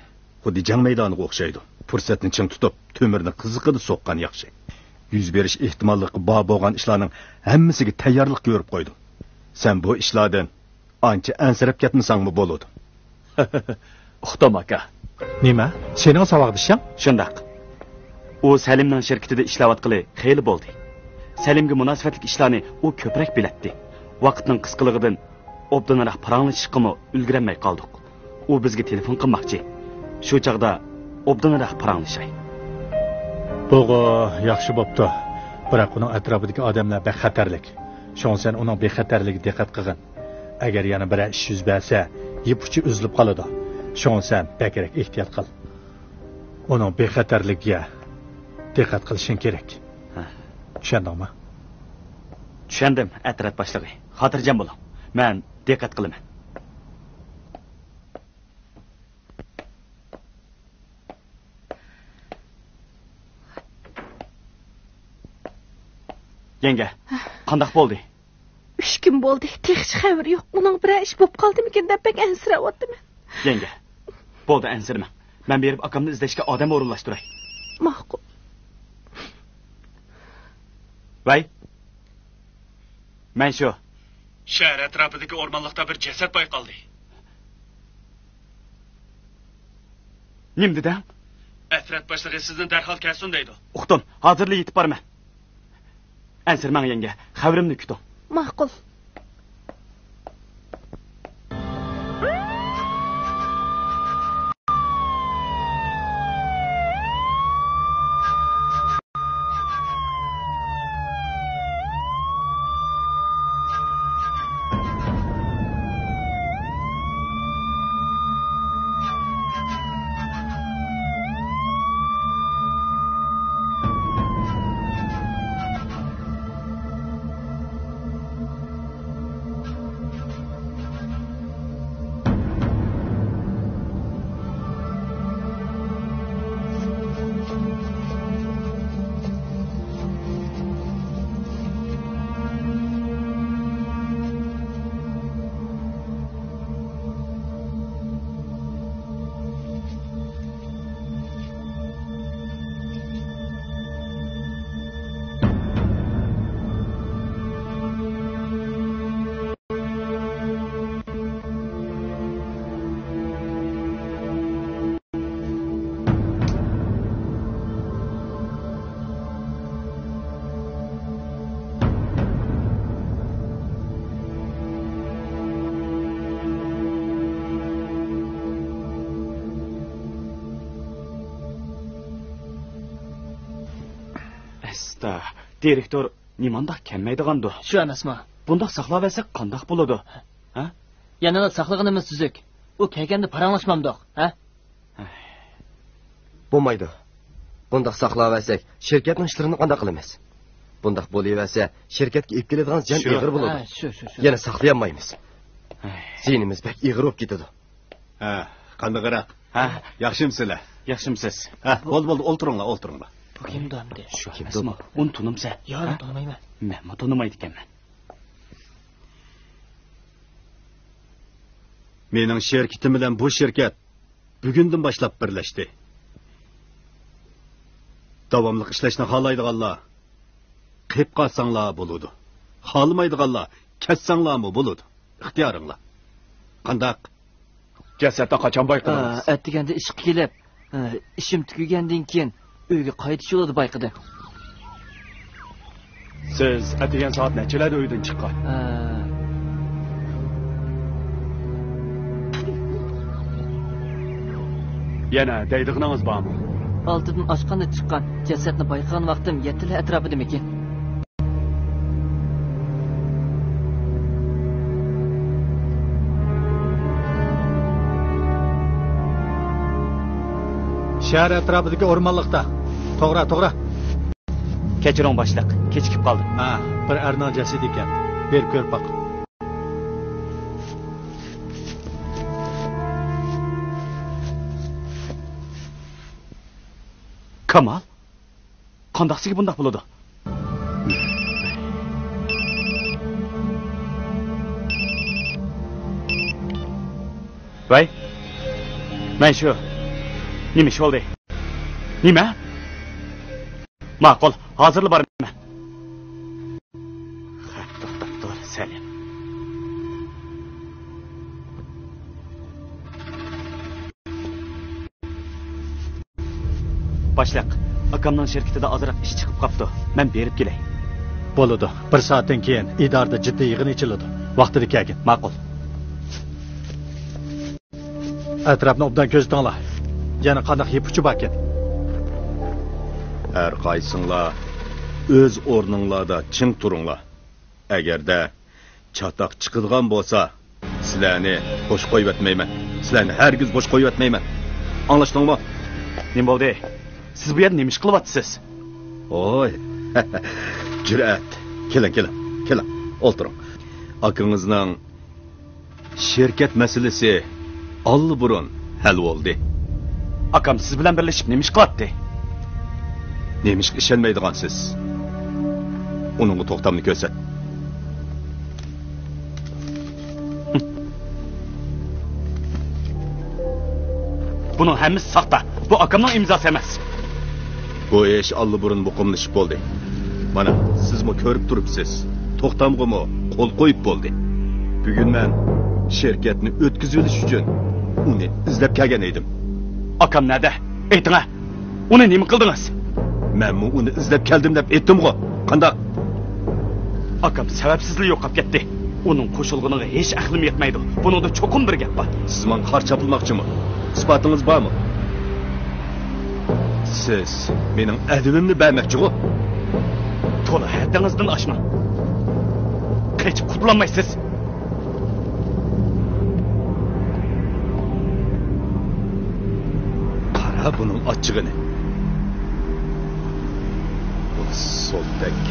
خۇددى جەڭ مەيدانىغا ئوخشايدۇ. پۇرسەتنى چىڭ تۇتۇپ، تۆمۈرنى قىزىقىدا سوققان ياخشى. يۈز بېرىش ئېھتىماللىقى بار بولغان ئىشلارنىڭ ھەممىسىگە تەييارلىق كۆرۈپ قويدۇم. سەن بۇ ئىشلاردىن ئانچە ئەنسىرەپ كەتمىسەڭمۇ بولىدۇ. ئۇقتۇم ئاكا. نېمە؟ سېنىڭ ساۋاقدىشىڭ؟ شۇنداق. ئۇ سەلىمنىڭ شىركىتىدە ئىشلەۋاتقىلى خېلى بولدى. سەلىمگە مۇناسىۋەتلىك ئىشلارنى ئۇ كۆپرەك بىلەتتى. ۋاقىتنىڭ قىسقىلىقىدىن ئوبدانراق پاراڭلىشىشقىمۇ ئۈلگۈرەلمەي قالدۇق. ئۇ بىزگە تېلېفون قىلماقچى. شۇ چاغدا ئوبدانراق پاراڭلىشاي. بۇغۇ ياخشى بوپتۇ. بىراق ئۇنىڭ ئەتراپىدىكى ئادەملەر بەك خەتەرلىك. شۇڭا سەن ئۇنىڭ بىخەتەرلىكىگە دىققەت قىلغىن. ئەگەر يەنە بىرەر ئىش يۈز بەرسە، يىپ ئۇچى ئۈزۈلۈپ قالىدۇ. شۇڭا سەن بەكرەك ئېھتىيات قىل. ئۇنىڭ بىخەتەرلىكىگە دىققەت قىلىشىڭ كېرەك. ھە. چۈشەندىڭمۇ؟ چۈشەندىم، ئەترەت باشلىقى. خاتىرجەم بولۇڭ. مەن دىققەت قىلىمەن. يەڭگە، قانداق بولدى؟ ئۈچ كۈن بولدى، تېخىچە خەۋىرى يوق. ئۇنىڭ بىرەر ئىش بوپ قالدىمىكىن دەپ بەك ئەنسىرەۋاتىمەن. يەڭگە، بولدى، ئەنسىرىمەڭ. مەن بېرىپ ئاكامنى ئىزدەشكە ئادەم ئورۇنلاشتۇراي. ماقۇل. ۋەي. مەن شۇ. شەھەر ئەتراپىدىكى ئورمانلىقتا بىر جەسەت بايقالدى. نېمە دېدىڭ؟ ئەترەت باشلىقى سىزنى دەرھال كەلسۇن دەيدۇ. ئۇقتۇم، ھازىرلا يېتىپ بارىمەن. ئەنسىرىمەڭ يەڭگە، خەۋىرىمنى كۈتۈڭ. ماقۇل. ئەستا، دىرېكتور نېمانداق كەلمەيدىغاندۇ؟ شۇ ئەمەسمۇ؟ بۇنداق ساقلاۋەرسەك قانداق بولىدۇ؟ ھە؟ يەنىلا ساقلىغىنىمىز تۈزۈك. ئۇ كەلگەندە پاراڭلاشمامدۇق، ھە؟ بولمايدۇ. بۇنداق ساقلاۋەرسەك، شىركەتنىڭ ئىشلىرىنى قانداق قىلىمىز؟ بۇنداق بولۇۋەرسە، شىركەتكە ئېلىپ كېلىدىغان زىيان شۇ. ئېغىر بولىدۇ. ھە، شۇ، شۇ، شۇ. يەنە ساقلىيالمايمىز. ھەي. زىيىنىمىز بەك ئېغىر بولۇپ كېتىدۇ. ھە، قاندىقراق؟ ھە. ياخشىمۇسىلەر؟ ياخشىمۇسىز؟ ھە، بولدى، بولدى، ئولتۇرۇڭلار، ئولتۇرۇڭلار. بۇ كىمدۇ ئەمدى؟ شۇ كىمدۇ؟ ئەمەسمۇ؟ ئۇنى تونۇمسەن؟ يا، ھە؟ تونۇمايمەن. مەنمۇ تونۇمايدىكەنمەن. مېنىڭ شىركىتىم بىلەن بۇ شىركەت بۈگۈندىن باشلاپ بىرلەشتى. داۋاملىق ئىشلەشنى خالايدىغانلار قېلىپ قالساڭلار بولىدۇ. خالىمايدىغانلار كەتسەڭلارمۇ بولىدۇ. ئىختىيارىڭلار. قانداق؟ جەسەتنى قاچان بايقىدىڭىز؟ ئە، ئەتىگەندە ئىشقا كېلىپ، ئە، ئىشىم تۈگىگەندىن كېيىن ئۆيگە قايتىش يولىدا بايقىدىم. سىز ئەتىگەن سائەت نەچچىلەردە ئۆيدىن چىققان؟ ئە، يەنە دەيدىغىنىڭىز بارمۇ؟ ئالتىدىن ئاشقاندا چىققان. جەسەتنى بايقىغان ۋاقتىم يەتتىلەر ئەتراپىدىمىكىن؟ شەھەر ئەتراپىدىكى ئورمانلىقتا. توغرا، توغرا. كەچۈرۈڭ باشلىق، كېچىكىپ قالدىم. ھە، بىر ئەرنىڭ جەسىتى ئىكەن. بېرىپ كۆرۈپ باق. كامال؟ قانداقسىگە بۇنداق بولىدۇ؟ ۋەي، مەن شۇ. نېمە ئىش بولدى؟ نېمە؟ ماقۇل، ھازىرلا بارىمەن. خەپ توختاپ تۇر، سەلىم. باشلىق، ئاكامنىڭ شىركىتىدە ئازراق ئىش چىقىپ قاپتۇ. مەن بېرىپ كېلەي. بولىدۇ. بىر سائەتتىن كېيىن ئىدارىدە جىددىي يىغىن ئېچىلىدۇ. ۋاقتىدا كەلگىن. ماقۇل. ئەتراپنى ئوبدان كۆزىتىڭلار. يەنە قانداق يىپ ئۇچى باركىن؟ ھەر قايسىڭلار ئۆز ئورنۇڭلاردا چىڭ تۇرۇڭلار. ئەگەردە چاتاق چىقىدىغان بولسا، سىلەرنى بوش قويۇۋەتمەيمەن. سىلەرنى ھەرگىز بوش قويۇۋەتمەيمەن. ئاڭلاشتىڭمۇ؟ نېمە بولدى؟ سىز بۇ يەردە نېمە ئىش قىلىۋاتىسىز؟ ھوي، جۈرئەت. كېلىڭ، كېلىڭ، كېلىڭ. ئولتۇرۇڭ. ئاكىڭىزنىڭ شىركەت مەسىلىسى ئاللىبۇرۇن ھەل بولدى. ئاكام سىز بىلەن بىرلىشىپ نېمە ئىش قىلاتتى؟ نېمىشقا ئىشەنمەيدىغانسىز؟ ئۇنىڭغا توختامنى كۆرسەت. بۇنىڭ ھەممىسى ساختا. بۇ ئاكامنىڭ ئىمزاسى ئەمەس. بۇ ئىش ئاللىبۇرۇن مۇقىملىشىپ بولدى. مانا، سىزمۇ كۆرۈپ تۇرۇپسىز. توختامغىمۇ قول قويۇپ بولدى. بۈگۈن مەن شىركەتنى ئۆتكۈزۈۋېلىش ئۈچۈن ئۇنى ئىزدەپ كەلگەن ئىدىم. ئاكام نەدە؟ ئېيتىڭە! ئۇنى نېمە قىلدىڭىز؟ مەنمۇ ئۇنى ئىزدەپ كەلدىم دەپ ئېيتتىمغۇ. قانداق؟ ئاكام سەۋەبسىزلا يوقاپ كەتتى. ئۇنىڭ قوشۇلغىنىغا ھېچ ئەقلىم يەتمەيدۇ. بۇنىڭدا چوقۇم بىر گەپ بار. سىز ماڭا قارا چاپلىماقچىمۇ؟ ئىسپاتىڭىز بارمۇ؟ سىز مېنىڭ ئەدىپىمنى بەرمەكچىغۇ؟ تولا ھەددىڭىزدىن ئاشماڭ. قېچىپ قۇتۇلالمايسىز. قارا بۇنىڭ ئاچچىقىنى. بۇ سولتەك.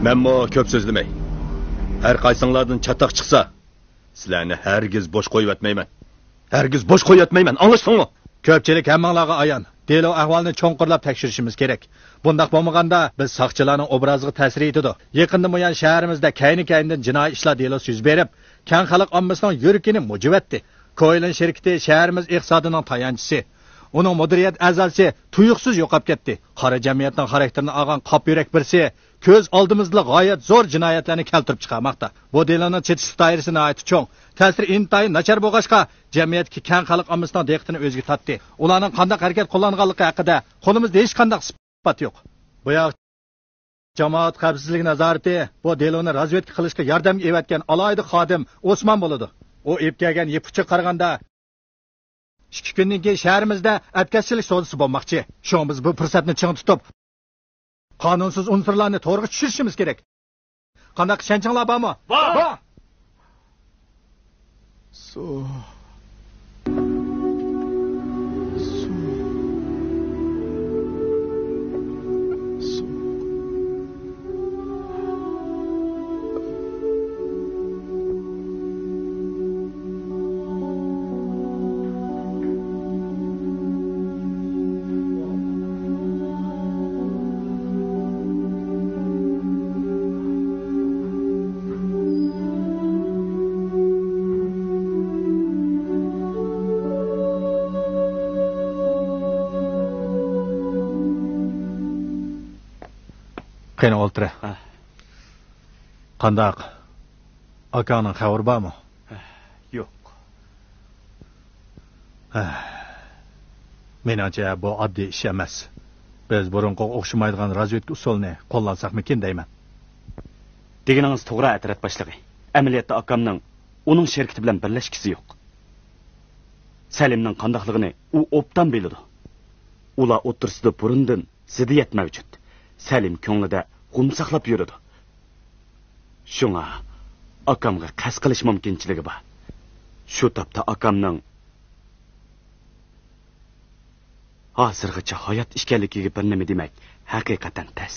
مەنمۇ كۆپ سۆزلىمەي. ھەر قايسىڭلاردىن چاتاق چىقسا، سىلەرنى ھەرگىز بوش قويۇۋەتمەيمەن. ھەرگىز بوش قويۇۋەتمەيمەن، ئاڭلاشتىڭمۇ؟ كۆپچىلىك ھەممىڭلارغا ئايان، دېلو ئەھۋالىنى چوڭقۇرلاپ تەكشۈرۈشىمىز كېرەك. بۇنداق بولمىغاندا، بىز ساقچىلارنىڭ ئوبرازىغا تەسىر يېتىدۇ. يېقىندىن بۇيان شەھىرىمىزدە كەينى-كەينىدىن جىنايى ئىشلار دېلوسى يۈز بېرىپ، كەڭ خەلق ئاممىسىنىڭ يۈرىكىنى مۇجۇۋەتتى. كويلىن شىركىتى شەھىرىمىز ئىقتىسادىنىڭ تايانچىسى. ئۇنىڭ مۇدىرىيەت ئەزاسى تۇيۇقسىز يوقاپ كەتتى. قارا جەمئىيەتنىڭ خاراكتېرىنى ئالغان قاپ يۈرەك بىرسى كۆز ئالدىمىزدىلا غايەت زور جىنايەتلەرنى كەلتۈرۈپ چىقارماقتا. بۇ دېلونىڭ چېتىشلىق دائىرىسى ناھايىتى چوڭ. تەسىرى ئىنتايىن ناچار بولغاچقا، جەمئىيەتتىكى كەڭ خەلق ئاممىسىنىڭ دىققىتىنى ئۆزىگە تارتتى. ئۇلارنىڭ قانداق ھەرىكەت قوللانغانلىقى ھەققىدە قولىمىزدا ھېچقانداق ئىسپات يوق. بۇ ياق جامائەت خەۋپسىزلىكى نازارىتى بۇ دېلونى رازۋېدكا قىلىشقا ياردەمگە ئېۋەتكەن ئالاھىدە خادىم ئوسمان بولىدۇ. ئۇ ئېلىپ كەلگەن يىپ ئۇچىغا قارىغاندا، ئىككى كۈندىن كېيىن شەھىرىمىزدە ئەتكەسچىلىك سودىسى بولماقچى. شۇڭا بىز بۇ پۇرسەتنى چىڭ تۇتۇپ، قانۇنسىز ئۇنسۇرلارنى تورغا چۈشۈرۈشىمىز كېرەك. قانداق، ئىشەنچىڭلار بارمۇ؟ بار! بار! سۇ. سۇ. سۇ. قېنى، ئولتۇرە. ھە. قانداق؟ ئاكاڭنىڭ خەۋىرى بارمۇ؟ ھە، يوق. ھە. مېنىڭچە، بۇ ئاددىي ئىش ئەمەس. بىز بۇرۇنقىغا ئوخشىمايدىغان رازۋېدكا ئۇسۇلىنى قوللانساقمىكىن دەيمەن. دېگىنىڭىز توغرا، ئەترەت باشلىقى. ئەمەلىيەتتە ئاكامنىڭ ئۇنىڭ شېرىكىتى بىلەن بىرلەشكۈسى يوق. سەلىمنىڭ قانداقلىقىنى ئۇ ئوبدان بىلىدۇ. ئۇلار ئوتتۇرىسىدا بۇرۇندىن زىددىيەت مەۋجۇت. سەلىم كۆڭلىدە غۇم ساقلاپ يۈرىدۇ. شۇڭا ئاكامغا قەست قىلىش مۇمكىنچىلىكى بار. شۇ تاپتا ئاكامنىڭ ھازىرغىچە ھايات ئىكەنلىكىگە بىر نېمە دېمەك ھەقىقەتەن تەس.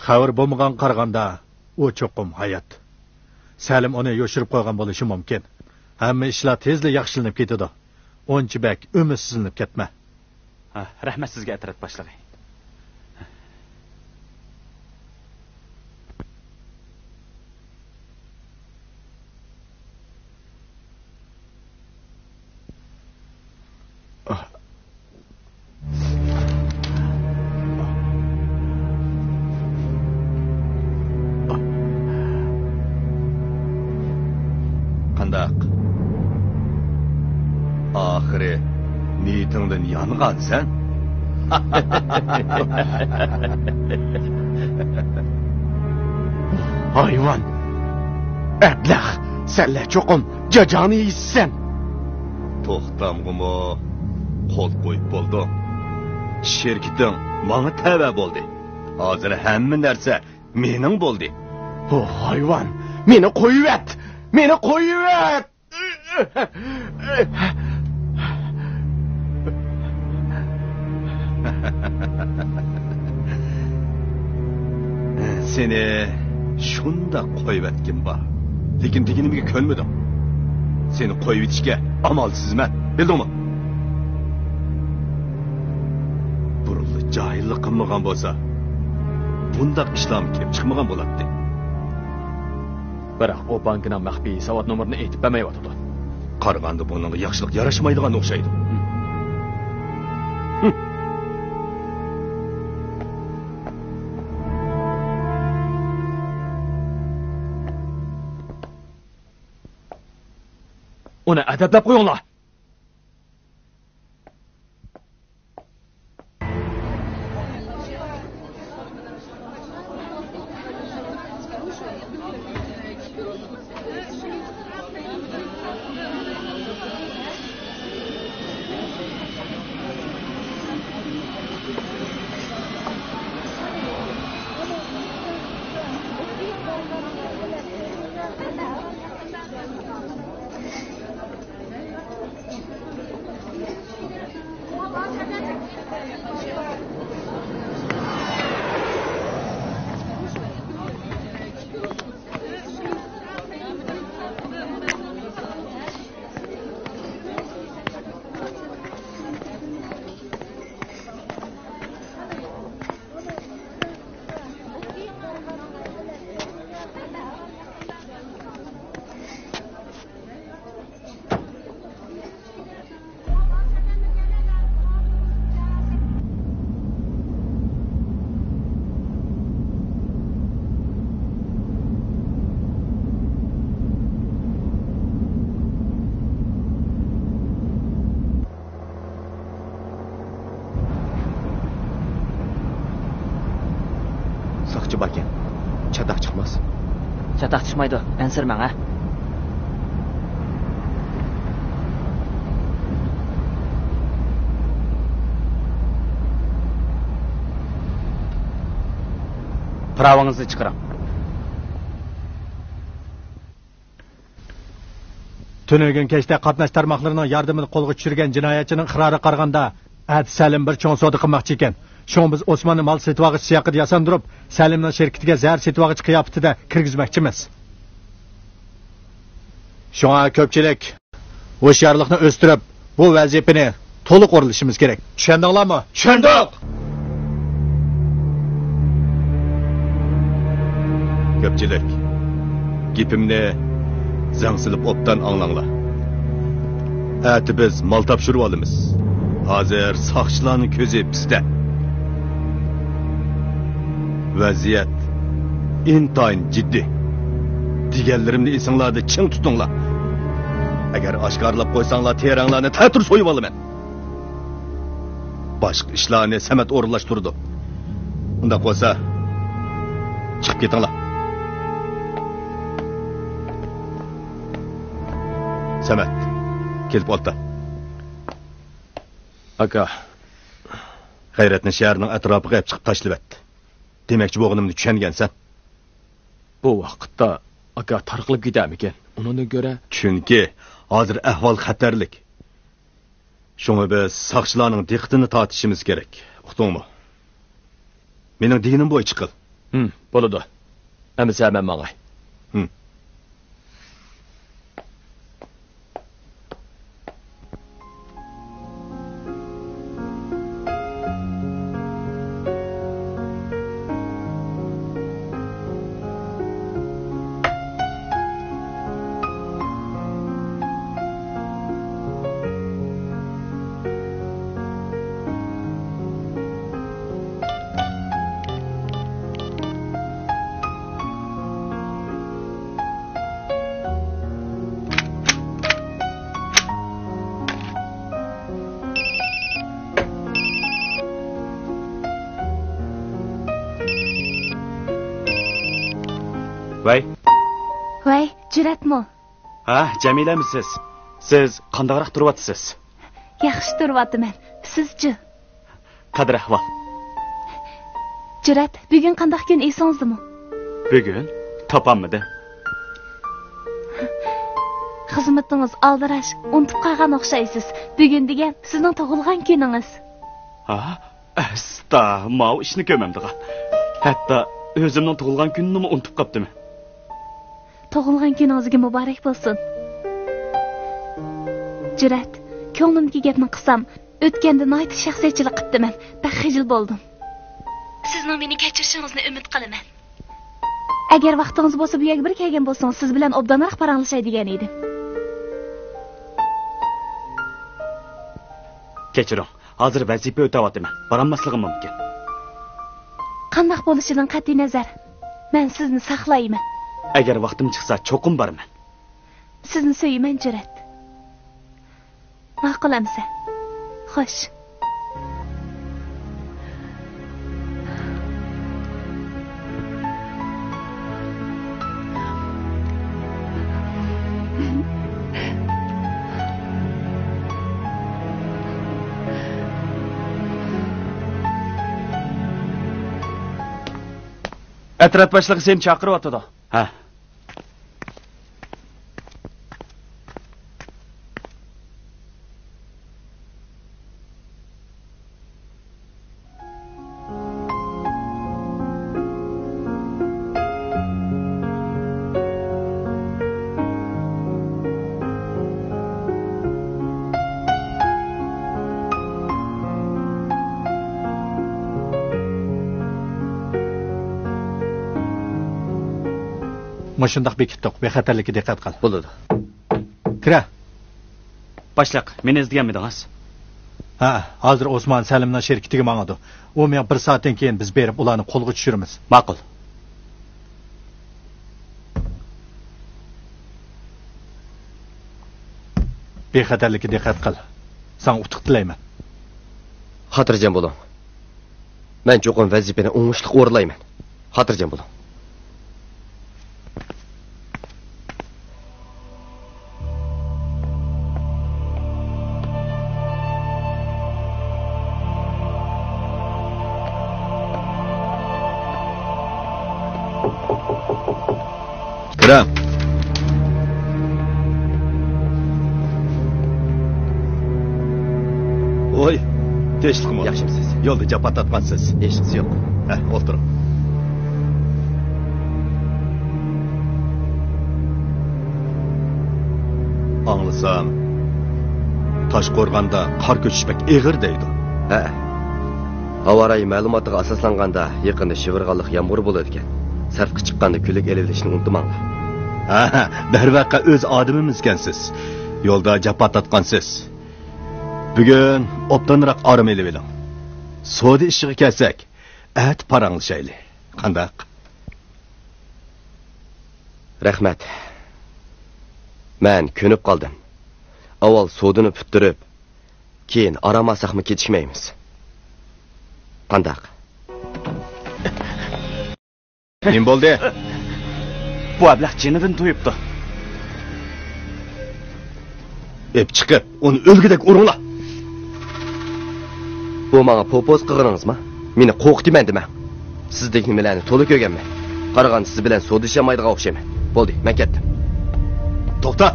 خەۋىرى بولمىغانغا قارىغاندا، ئۇ چوقۇم ھايات. سەلىم ئۇنى يوشۇرۇپ قويغان بولۇشى مۇمكىن. ھەممە ئىشلار تېزلا ياخشىلىنىپ كېتىدۇ. ئۇنچە بەك ئۈمىدسىزلىنىپ كەتمە. ھە، رەھمەت سىزگە، ئەترەت باشلىقى. قانداق؟ ئاخىرى نىيىتىڭدىن يانغانسەن؟ ھايۋان! ئەبلەخ! سەنلەر چوقۇم جاجاڭنى يەيسەن! توختامغىمۇ قول قويۇپ بولدۇڭ. شىركىتىڭ ماڭا تەۋە بولدى. ھازىر ھەممە نەرسە مېنىڭ بولدى. ھو، ھايۋان! مېنى قويۇۋەت! مېنى قويۇۋەت! سېنى شۇنداق قويۇۋەتكۈم بار. لېكىن دېگىنىمگە كۆنمىدىڭ. سېنى قويۇۋېتىشكە ئامالسىزمەن. بىلدىڭمۇ؟ بۇرۇنلا جاھىللىق قىلمىغان بولسا، بۇنداق ئىشلارمۇ كېلىپ چىقمىغان بولاتتى. بىراق ئۇ بانكىنىڭ مەخپىي ھېسابات نومۇرىنى ئېيتىپ بەرمەيۋاتىدۇ. قارىغاندا بۇنىڭغا ياخشىلىق ياراشمايدىغان ئوخشايدۇ. ئۇنى ئەدەپلەپ قويۇڭلار! ساقچى باركەن. چاتاق چىقماس. چاتاق چىقمايدۇ، ئەنسىرىمەڭ ھە. پىراۋىڭىزنى چىقىرىڭ. تۈنۈگۈن كەچتە قاتناش تارماقلىرىنىڭ ياردىمىدە قولغا چۈشۈرگەن جىنايەتچىنىڭ ئىقرارىغا قارىغاندا، ئەتە سەلىم بىر چوڭ سودا قىلماقچى ئىكەن. شۇڭا بىز ئوسماننى مال سېتىۋالغۇچى سىياقىدا ياساندۇرۇپ، سەلىمنىڭ شىركىتىگە زەھەر سېتىۋالغۇچى قىياپىتىدە كىرگۈزمەكچىمىز. شۇڭا كۆپچىلىك ھوشيارلىقنى ئۆستۈرۈپ، بۇ ۋەزىپىنى تولۇق ئورۇنلىشىمىز كېرەك. چۈشەندىڭلارمۇ؟ چۈشەندۇق! كۆپچىلىك، گېپىمنى زەڭ سېلىپ ئوبدان ئاڭلاڭلار. ئەتە بىز مال تاپشۇرۇۋالىمىز. ھازىر ساقچىلارنىڭ كۆزى بىزدە. ۋەزىيەت ئىنتايىن جىددىي. دېگەنلىرىمنى ئېسىڭلاردا چىڭ تۇتۇڭلار. ئەگەر ئاشكارىلاپ قويساڭلار، تېرەڭلارنى تەتۈر سويۇۋالىمەن. باشقا ئىشلارنى سەمەت ئورۇنلاشتۇرىدۇ. ئۇنداق بولسا، چىقىپ كېتىڭلار. سەمەت، كېلىپ ئولتۇر. ئاكا. غەيرەتنى شەھەرنىڭ ئەتراپىغا ئېلىپ چىقىپ تاشلىۋەت. دېمەكچى بولغىنىمنى چۈشەنگەنسەن. بۇ ۋاقىتتا ئاكا تارقىلىپ كېتەرمىكىن؟ ئۇنىڭدىن كۆرە. چۈنكى ھازىر ئەھۋال خەتەرلىك. شۇڭا بىز ساقچىلارنىڭ دىققىتىنى تارتىشىمىز كېرەك. ئۇقتۇڭمۇ؟ مېنىڭ دېگىنىم بويىچە قىل. ھىم، بولىدۇ. ئەمىسە مەن ماڭاي. ھىم. ۋەي. ۋەي، جۈرئەتمۇ؟ ھە، جەمىلەمۇ سىز؟ سىز قانداقراق تۇرۇۋاتىسىز؟ ياخشى تۇرۇۋاتىمەن. سىزچۇ؟ قەدىر ئەھۋال؟ جۈرئەت، بۈگۈن قانداق كۈن، ئېسىڭىزدىمۇ؟ بۈگۈن؟ تاپالمىدىم. خىزمىتىڭىز ئالدىراش، ئۇنتۇپ قالغان ئوخشايسىز. بۈگۈن دېگەن سىزنىڭ تۇغۇلغان كۈنىڭىز. ھا؟ ئەستا، ماۋۇ ئىشنى كۆرمەمدىغان. ھەتتا ئۆزۈمنىڭ تۇغۇلغان كۈنىنىمۇ ئۇنتۇپ قاپتىمەن. تۇغۇلغان كۈنىڭىزگە مۇبارەك بولسۇن. جۈرئەت، كۆڭلۈمدىكى گەپنى قىلسام، ئۆتكەندە ناھايىتى شەخسىيەتچىلىك قىپتىمەن. بەك خىجىل بولدۇم. سىزنىڭ مېنى كەچۈرۈشىڭىزنى ئۈمىد قىلىمەن. ئەگەر ۋاقتىڭىز بولسا، بۇ يەرگە بىر كەلگەن بولسىڭىز، سىز بىلەن ئوبدانراق پاراڭلىشاي دېگەن ئىدىم. كەچۈرۈڭ، ھازىر ۋەزىپە ئۆتەۋاتىمەن، بارالماسلىقىم مۇمكىن. قانداق بولۇشىدىن قەتئىينەزەر، مەن سىزنى ساقلايمەن. ئەگەر ۋاقتىم چىقسا، چوقۇم بارىمەن. سىزنى سۆيىمەن، جۈرئەت. ماقۇل ئەمىسە. خوش. ئەترەت باشلىقى سېنى چاقىرىۋاتىدۇ. ھە. مۇشۇنداق بېكىتتۇق، بىخەتەرلىككە دىققەت قىل. بولىدۇ. كىرە. باشلىق، مېنى ئىزدىگەنمىدىڭىز؟ ھە، ھازىر ئوسمان سەلىمنىڭ شىركىتىگە ماڭىدۇ. ئۇ مېڭىپ بىر سائەتتىن كېيىن بىز بېرىپ ئۇلارنى قولغا چۈشۈرىمىز. ماقۇل. بىخەتەرلىككە دىققەت قىل. ساڭا ئۇتۇق تىلەيمەن. خاتىرجەم بولۇڭ. مەن چوقۇم ۋەزىپىنى ئوڭۇشلۇق ئورۇنلايمەن. خاتىرجەم بولۇڭ. كىرىڭ. ۋوي، تىنچلىقمۇ؟ ياخشىمسىز؟ يولدا جاپا تارتقانسىز؟ ھېچنېمىسى يوق. ھە، ئولتۇرۇڭ. ئاڭلىسام، تاشقورغاندا قار كۆچۈش بەك ئېغىر دەيدۇ. ھە. ھاۋا رايى مەلۇماتىغا ئاساسلانغاندا، يېقىندا شىۋىرغانلىق يامغۇر بولىدىكەن. سىرتقا چىققاندا كۈلۈك ئېلىۋېلىشنى ئۇنتۇماڭلار. ھە، دەرۋەقە ئۆز ئادىمىمىزكەنسىز. يولدا جاپا تارتقانسىز. بۈگۈن ئوبدانراق ئارام ئېلىۋېلىڭ. سودا ئىشىغا كەلسەك، ئەتە پاراڭلىشايلى. قانداق؟ رەھمەت. مەن كۆنۈپ قالدىم. ئاۋۋال سودىنى پۈتتۈرۈپ، كېيىن ئارام ئالساقمۇ كېچىكمەيمىز. قانداق؟ نېمە بولدى؟ بۇ ئەبلەخ جېنىدىن تويۇپتۇ. ئېپ چىقىپ، ئۇنى ئۆلگۈدەك ئۇرۇڭلار! بۇ ماڭا پوپوز قىلغىنىڭىزما؟ مېنى قورقۇتىمەن دېمەڭ. سىزدەك نېمىلەرنى تولا كۆرگەنمەن. قارىغاندا سىز بىلەن سودىلىشالمايدىغان ئوخشايمەن. بولدى، مەن كەتتىم. توختا!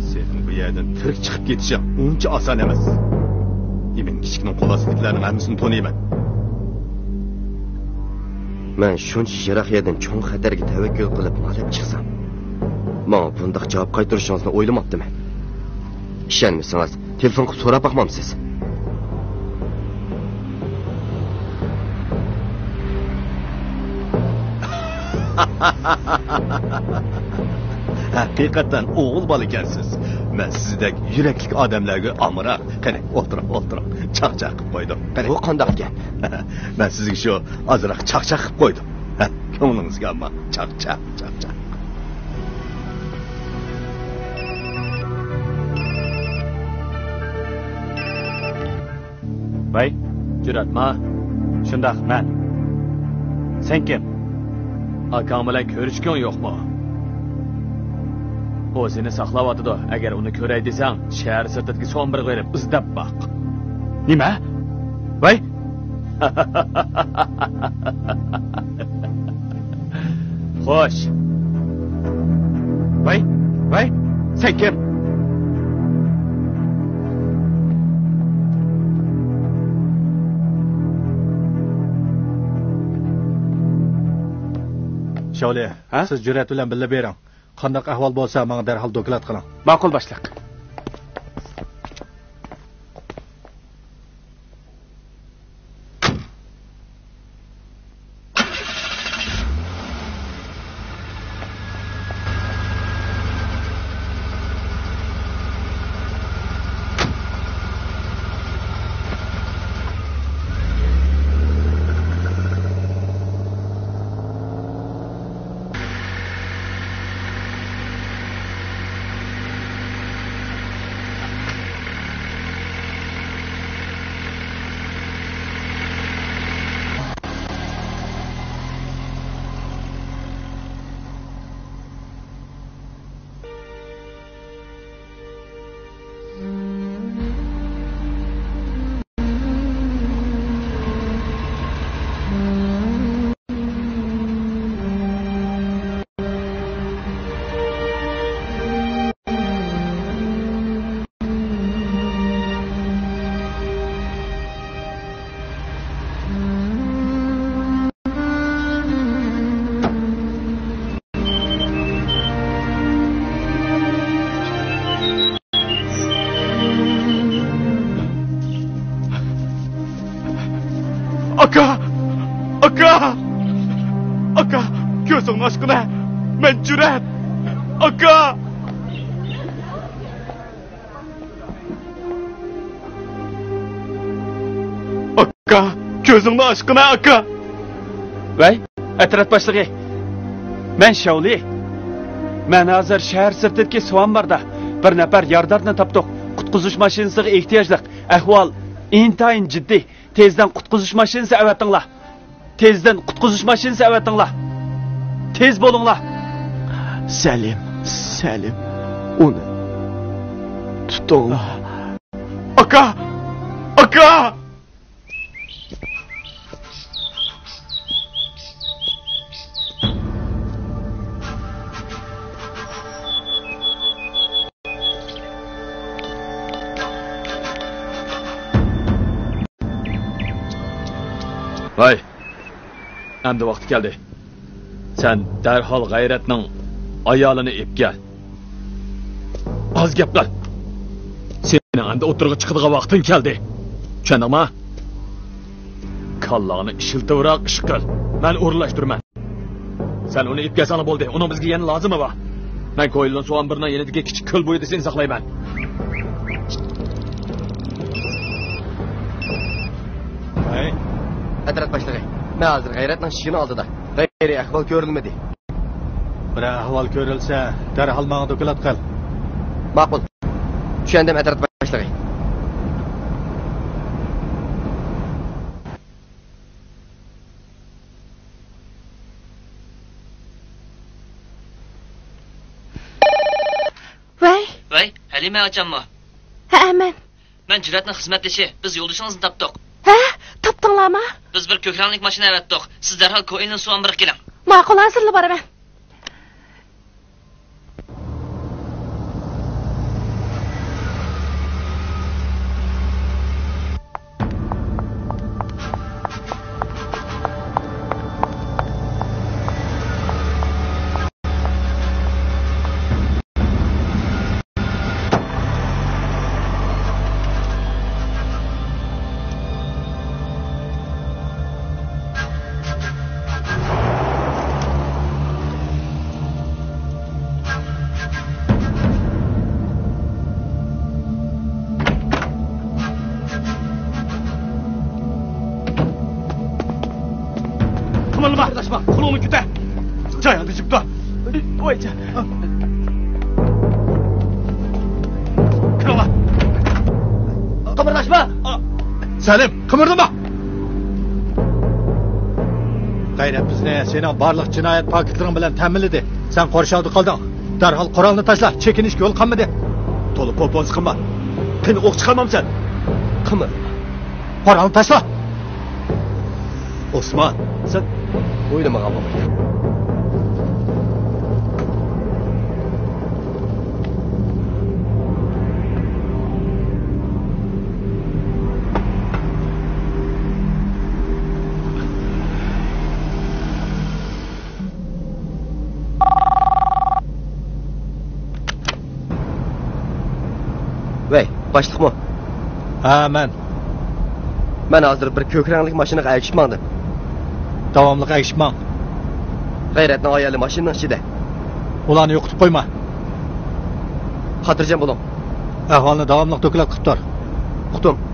سېنىڭ بۇ يەردىن تىرىك چىقىپ كېتىشىڭ ئۇنچە ئاسان ئەمەس. ئىمىن كىچىكنىڭ قول ئاستىدىكىلەرنىڭ ھەممىسىنى تونۇيمەن. مەن شۇنچە يىراق يەردىن چوڭ خەتەرگە تەۋەككۈل قىلىپ ماڭىپ چىقسام، ماڭا بۇنداق جاۋاب قايتۇرۇشىڭىزنى ئويلىماپتىمەن. ئىشەنمىسىڭىز، تېلېفون قىلىپ سوراپ باقمامسىز؟ ھەقىقەتەن ئوغۇل بالا ئىكەنسىز. مەن سىزدەك يۈرەكلىك ئادەملەرگە ئامراق. قېنى، ئولتۇرۇڭ، ئولتۇرۇڭ. چاقچاق قىلىپ قويدۇم. قېنى. بۇ قانداق گەپ؟ مەن سىزگە شۇ ئازراق چاقچاق قىلىپ قويدۇم. ھە، كۆڭلىڭىزگە ئالماڭ. چاقچاق، چاقچاق. ۋەي، جۈرئەتما؟ شۇنداق، مەن. سەن كىم؟ ئاكاڭ بىلەن كۆرۈشكۈڭ يوقمۇ؟ ئۇ سېنى ساقلاۋاتىدۇ. ئەگەر ئۇنى كۆرەي دېسەڭ، شەھەر سىرتىدىكى سومبىرغا بېرىپ ئىزدەپ باق. نېمە؟ ۋەي! خوش. ۋەي، ۋەي، سەن كىم؟ شاۋلى، ھە؟ سىز جۈرئەت بىلەن بىللە بېرىڭ. قانداق ئەھۋال بولسا، ماڭا دەرھال دوكلات قىلىڭ. ماقۇل، باشلىق. ئاكا! ئاكا! ئاكا! كۆزۈڭنى ئاچقىنە! مەن جۈرئەت! ئاكا! ئاكا، كۆزۈڭنى ئاچقىنا، ئاكا! ۋەي، ئەترەت باشلىقى! مەن شاۋلى. مەن ھازىر شەھەر سىرتىدىكى سۇ ئامباردا بىر نەپەر يارىدارنى تاپتۇق. قۇتقۇزۇش ماشىنىسىغا ئېھتىياجلىق. ئەھۋال ئىنتايىن جىددىي. تېزدىن قۇتقۇزۇش ماشىنىسى ئەۋەتىڭلار. تېزدىن قۇتقۇزۇش ماشىنىسى ئەۋەتىڭلار. تېز بولۇڭلار. سەلىم، سەلىم، ئۇنى تۇتۇڭلار. ئاكا! ئاكا! ھەي، ئەمدى ۋاقتى كەلدى. سەن دەرھال غەيرەتنىڭ ئايالىنى ئېلىپ كەل. ئاز گەپ قىل. سېنىڭ ئەمدى ئوتتۇرىغا چىقىدىغان ۋاقتىڭ كەلدى. چۈشەندىڭمۇ؟ كاللاڭنى ئىشلىتىۋراق ئىش قىل. مەن ئورۇنلاشتۇرىمەن. سەن ئۇنى ئېلىپ كەلسەڭلا بولدى. ئۇنىڭ بىزگە يەنە لازىمى بار. مەن كويلۇن سۇئامبىرنىڭ يېنىدىكى كىچىك كۆل بويىدا سېنى ساقلايمەن. ھەي. ئەترەت باشلىقى، مەن ھازىر غەيرەتنىڭ ئىشىكىنىڭ ئالدىدا. غەيرىي ئەھۋال كۆرۈلمىدى. بىرەر ئەھۋال كۆرۈلسە، دەرھال ماڭا دوكلات قىل. ماقۇل. چۈشەندىم، ئەترەت باشلىقى. ۋەي. ۋەي، ھەلىمە ئاچاممۇ؟ ھەئە، مەن. مەن جۈرئەتنىڭ خىزمەتدىشى. بىز يولدىشىڭىزنى تاپتۇق. ھە؟ تاپتىڭلارمۇ؟ بىز بىر كۆك رەڭلىك ماشىنا ئەۋەتتۇق. سىز دەرھال كوئىنلىن سۇ ئامبىرىغا كېلىڭ. ماقۇل، ھازىرلا بارىمەن. قىمىرلىما! قىمىرلاشما! قولۇڭنى كۆتەر! جايىڭدا جىپ تۇر! ۋايجان! كىرىڭلار! قىمىرلاشما! سەلىم، قىمىرلىما! غەيرەت بىزنى سېنىڭ بارلىق جىنايەت پاكىتلىرىڭ بىلەن تەمىنلىدى. سەن قورشاۋدا قالدىڭ. دەرھال قورالنى تاشلا، چېكىنىشكە يول قالمىدى. تولا پوپوزلۇقۇم بار. قېنى ئوق چىقارمامسەن؟ قىمىرلىما. قورالنى تاشلا! ئوسمان، سەن ئويلىمىغان بولمايدۇ. ۋەي، باشلىقمۇ؟ ھە، مەن. مەن ھازىر بىر كۆك رەڭلىك ماشىنىغا ئەگىشىپ ماڭدىم. داۋاملىق ئەگىشىپ ماڭ. غەيرەتنىڭ ئايالى ماشىنىنىڭ ئىچىدە. ئۇلارنى يوقىتىپ قويما. خاتىرجەم بولۇڭ. ئەھۋالنى داۋاملىق دوكلات قىلىپ تۇر. ئۇقتۇم.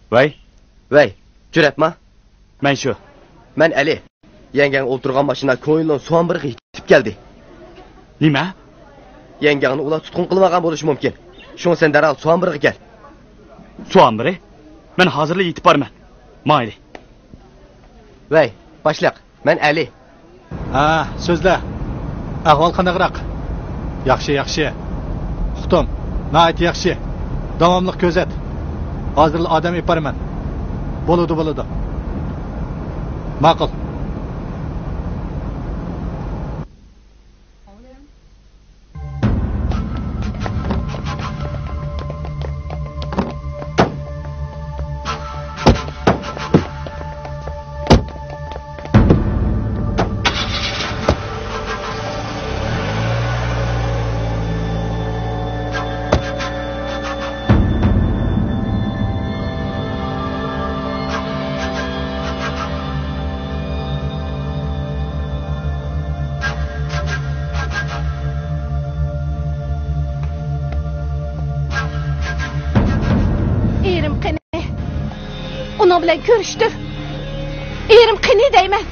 ۋەي. ۋەي، جۈرئەتما؟ مەن شۇ. مەن ئەلى. يەڭگەڭ ئولتۇرغان ماشىنا كويلون سۇ ئامبىرىغا يېتىپ كەلدى. نېمە؟ يەڭگەڭنى ئۇلار تۇتقۇن قىلىۋالغان بولۇشى مۇمكىن. شۇڭا سەن دەرھال سۇ ئامبىرىغا كەل. سۇ ئامبىرى؟ مەن ھازىرلا يېتىپ بارىمەن. مايلى. ۋەي، باشلىق، مەن ئەلى. ھە، سۆزلە. ئەھۋال قانداقراق؟ ياخشى، ياخشى. ئۇقتۇم. ناھايىتى ياخشى. داۋاملىق كۆزەت. ھازىرلا ئادەم ئېلىپ بارىمەن. بولىدۇ، بولىدۇ. ماقۇل. بىلەن كۆرۈشتۈر. ئېرىم قېنى دەيمەن.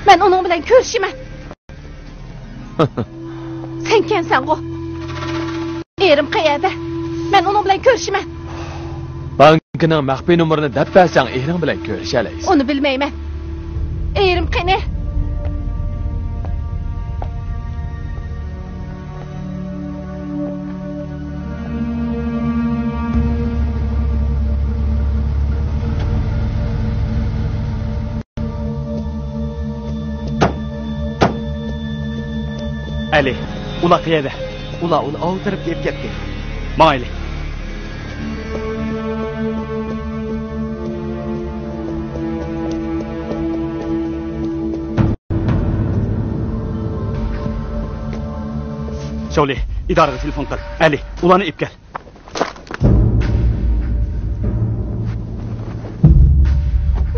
مەن ئۇنىڭ بىلەن كۆرۈشىمەن. سەن كەنسەنغۇ. ئېرىم قەيەردە؟ مەن ئۇنىڭ بىلەن كۆرۈشىمەن. بانكىنىڭ مەخپىي نومۇرىنى دەپ بەرسەڭ، ئېرىڭ بىلەن كۆرۈشەلەيسەن. ئۇنى بىلمەيمەن. ئېرىم قېنى؟ ئەلى، ئۇلار قەيەردە؟ ئۇلار ئۇنى ئاۋۇ تەرەپكە ئېلىپ كەتتى. ماڭايلى. شاۋلى، ئىدارىگە تېلېفون قىل. ئەلى، ئۇلارنى ئېلىپ كەل.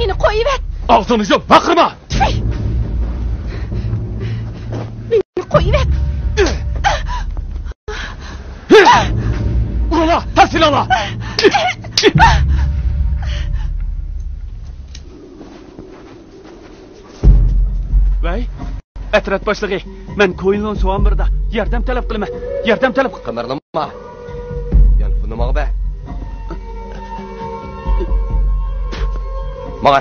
مېنى قويۇۋەت! ئاغزىڭنى يۇم، ۋارقىرىما! تۈفەي! مېنى قويۇۋەت! ئۇرۇڭلار، تاشلىۋېلىڭلار! ۋەي، ئەترەت باشلىقى، مەن كويلۇن سۇ ئامبىرىدا ياردەم تەلەپ قىلىمەن. ياردەم تەلەپ قىل. قىمىرلىما. يانفوننى ماڭا بەر. ماڭا.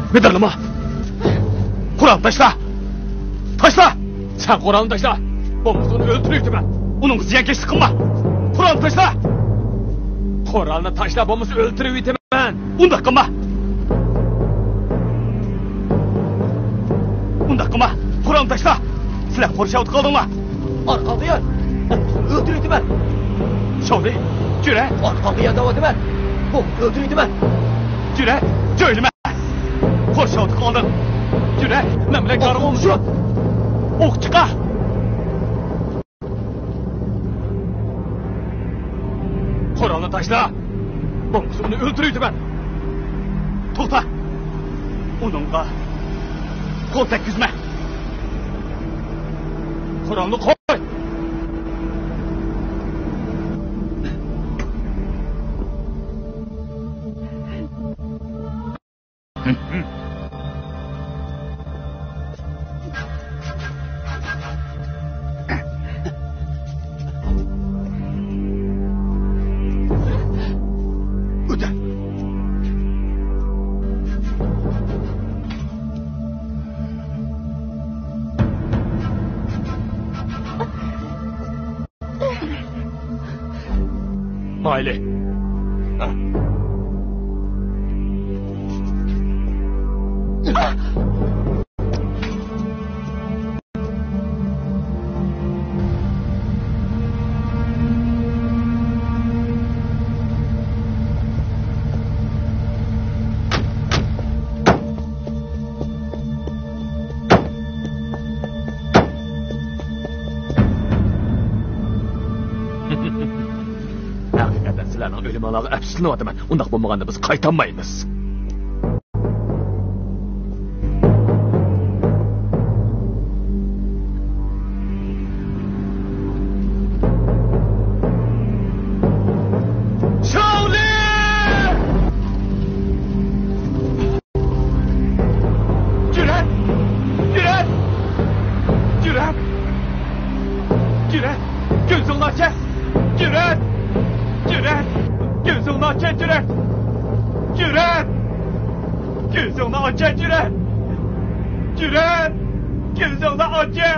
مىدىرلىما! قورالنى تاشلا! تاشلا! سەن قورالنى تاشلا! بولمىسا ئۇنى ئۆلتۈرۈۋېتىمەن! ئۇنىڭغا زىيانكەشلىك قىلما! قورالنى تاشلا! قورالنى تاشلا، بولمىسا ئۆلتۈرۈۋېتىمەن! ئۇنداق قىلما! ئۇنداق قىلما! قورالنى تاشلا! سىلەر قورشاۋدا قالدىڭلار! ئارقاڭغا يان! ئۆلتۈرۈۋېتىمەن! شاۋلى، جۈرە! ئارقاڭغا يان دەۋاتىمەن! بولمىسا ئۆلتۈرۈۋېتىمەن! جۈرە، جۆيلىمە! قورشاۋدا قالدىڭ! جۈرە، مەن بىلەن كارىڭ بولمىسۇن! ئوق چىقار! قورالنى تاشلا! بولمىسا ئۇنى ئۆلتۈرۈۋېتىمەن! توختا! ئۇنىڭغا قول تەگكۈزمە! قورالنى قوي! مايلى. ھەقىقەتەن سىلەرنىڭ ئۆلۈمۈڭلارغا ئەپسۇسلىنىۋاتىمەن. ئۇنداق بولمىغاندا بىز قايتالمايمىز. شاۋلى! جۈرئەت! جۈرئەت! جۈرئەت! جۈرئەت! كۆزۈڭنى ئاچە! جۈرئەت! جۈرئەت! كۆزۈڭنى ئاچە، جۈرئەت! جۈرئەت! كۆزۈڭنى ئاچە، جۈرئەت! جۈرئەت! كۆزۈڭنى ئاچە!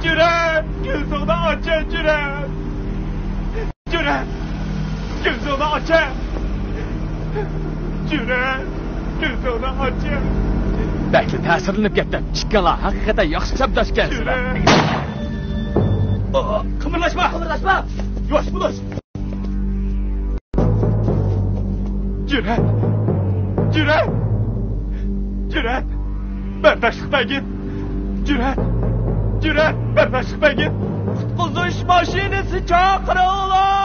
جۈرئەت! كۆزۈڭنى ئاچە، جۈرئەت! جۈرئەت! كۆزۈڭنى ئاچە! جۈرئەت! كۆزۈڭنى ئاچە! بەكلا تەسىرلىنىپ كەتتىم. ئىككىڭلار ھەقىقەتەن ياخشى چاپداشكەنسىلەر. جۈرئەت! قىمىرلاشما! قىمىرلاشما! يۇۋاش بولۇش! جۈرئەت! جۈرئەت! جۈرئەت! بەرداشلىق بەرگىن. جۈرئەت، جۈرئەت، بەرداشلىق بەرگىن. قۇتقۇزۇش ماشىنىسى چاقىرىڭلار!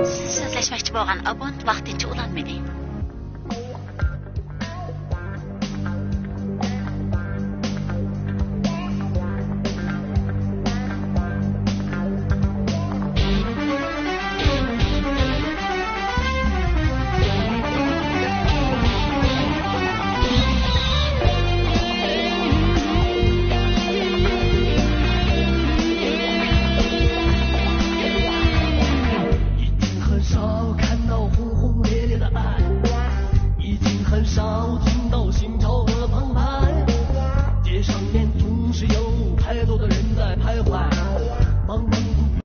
سۆزلەشمەكچى بولغان ئابونت ۋاقتىنچە ئۇلانمىدى.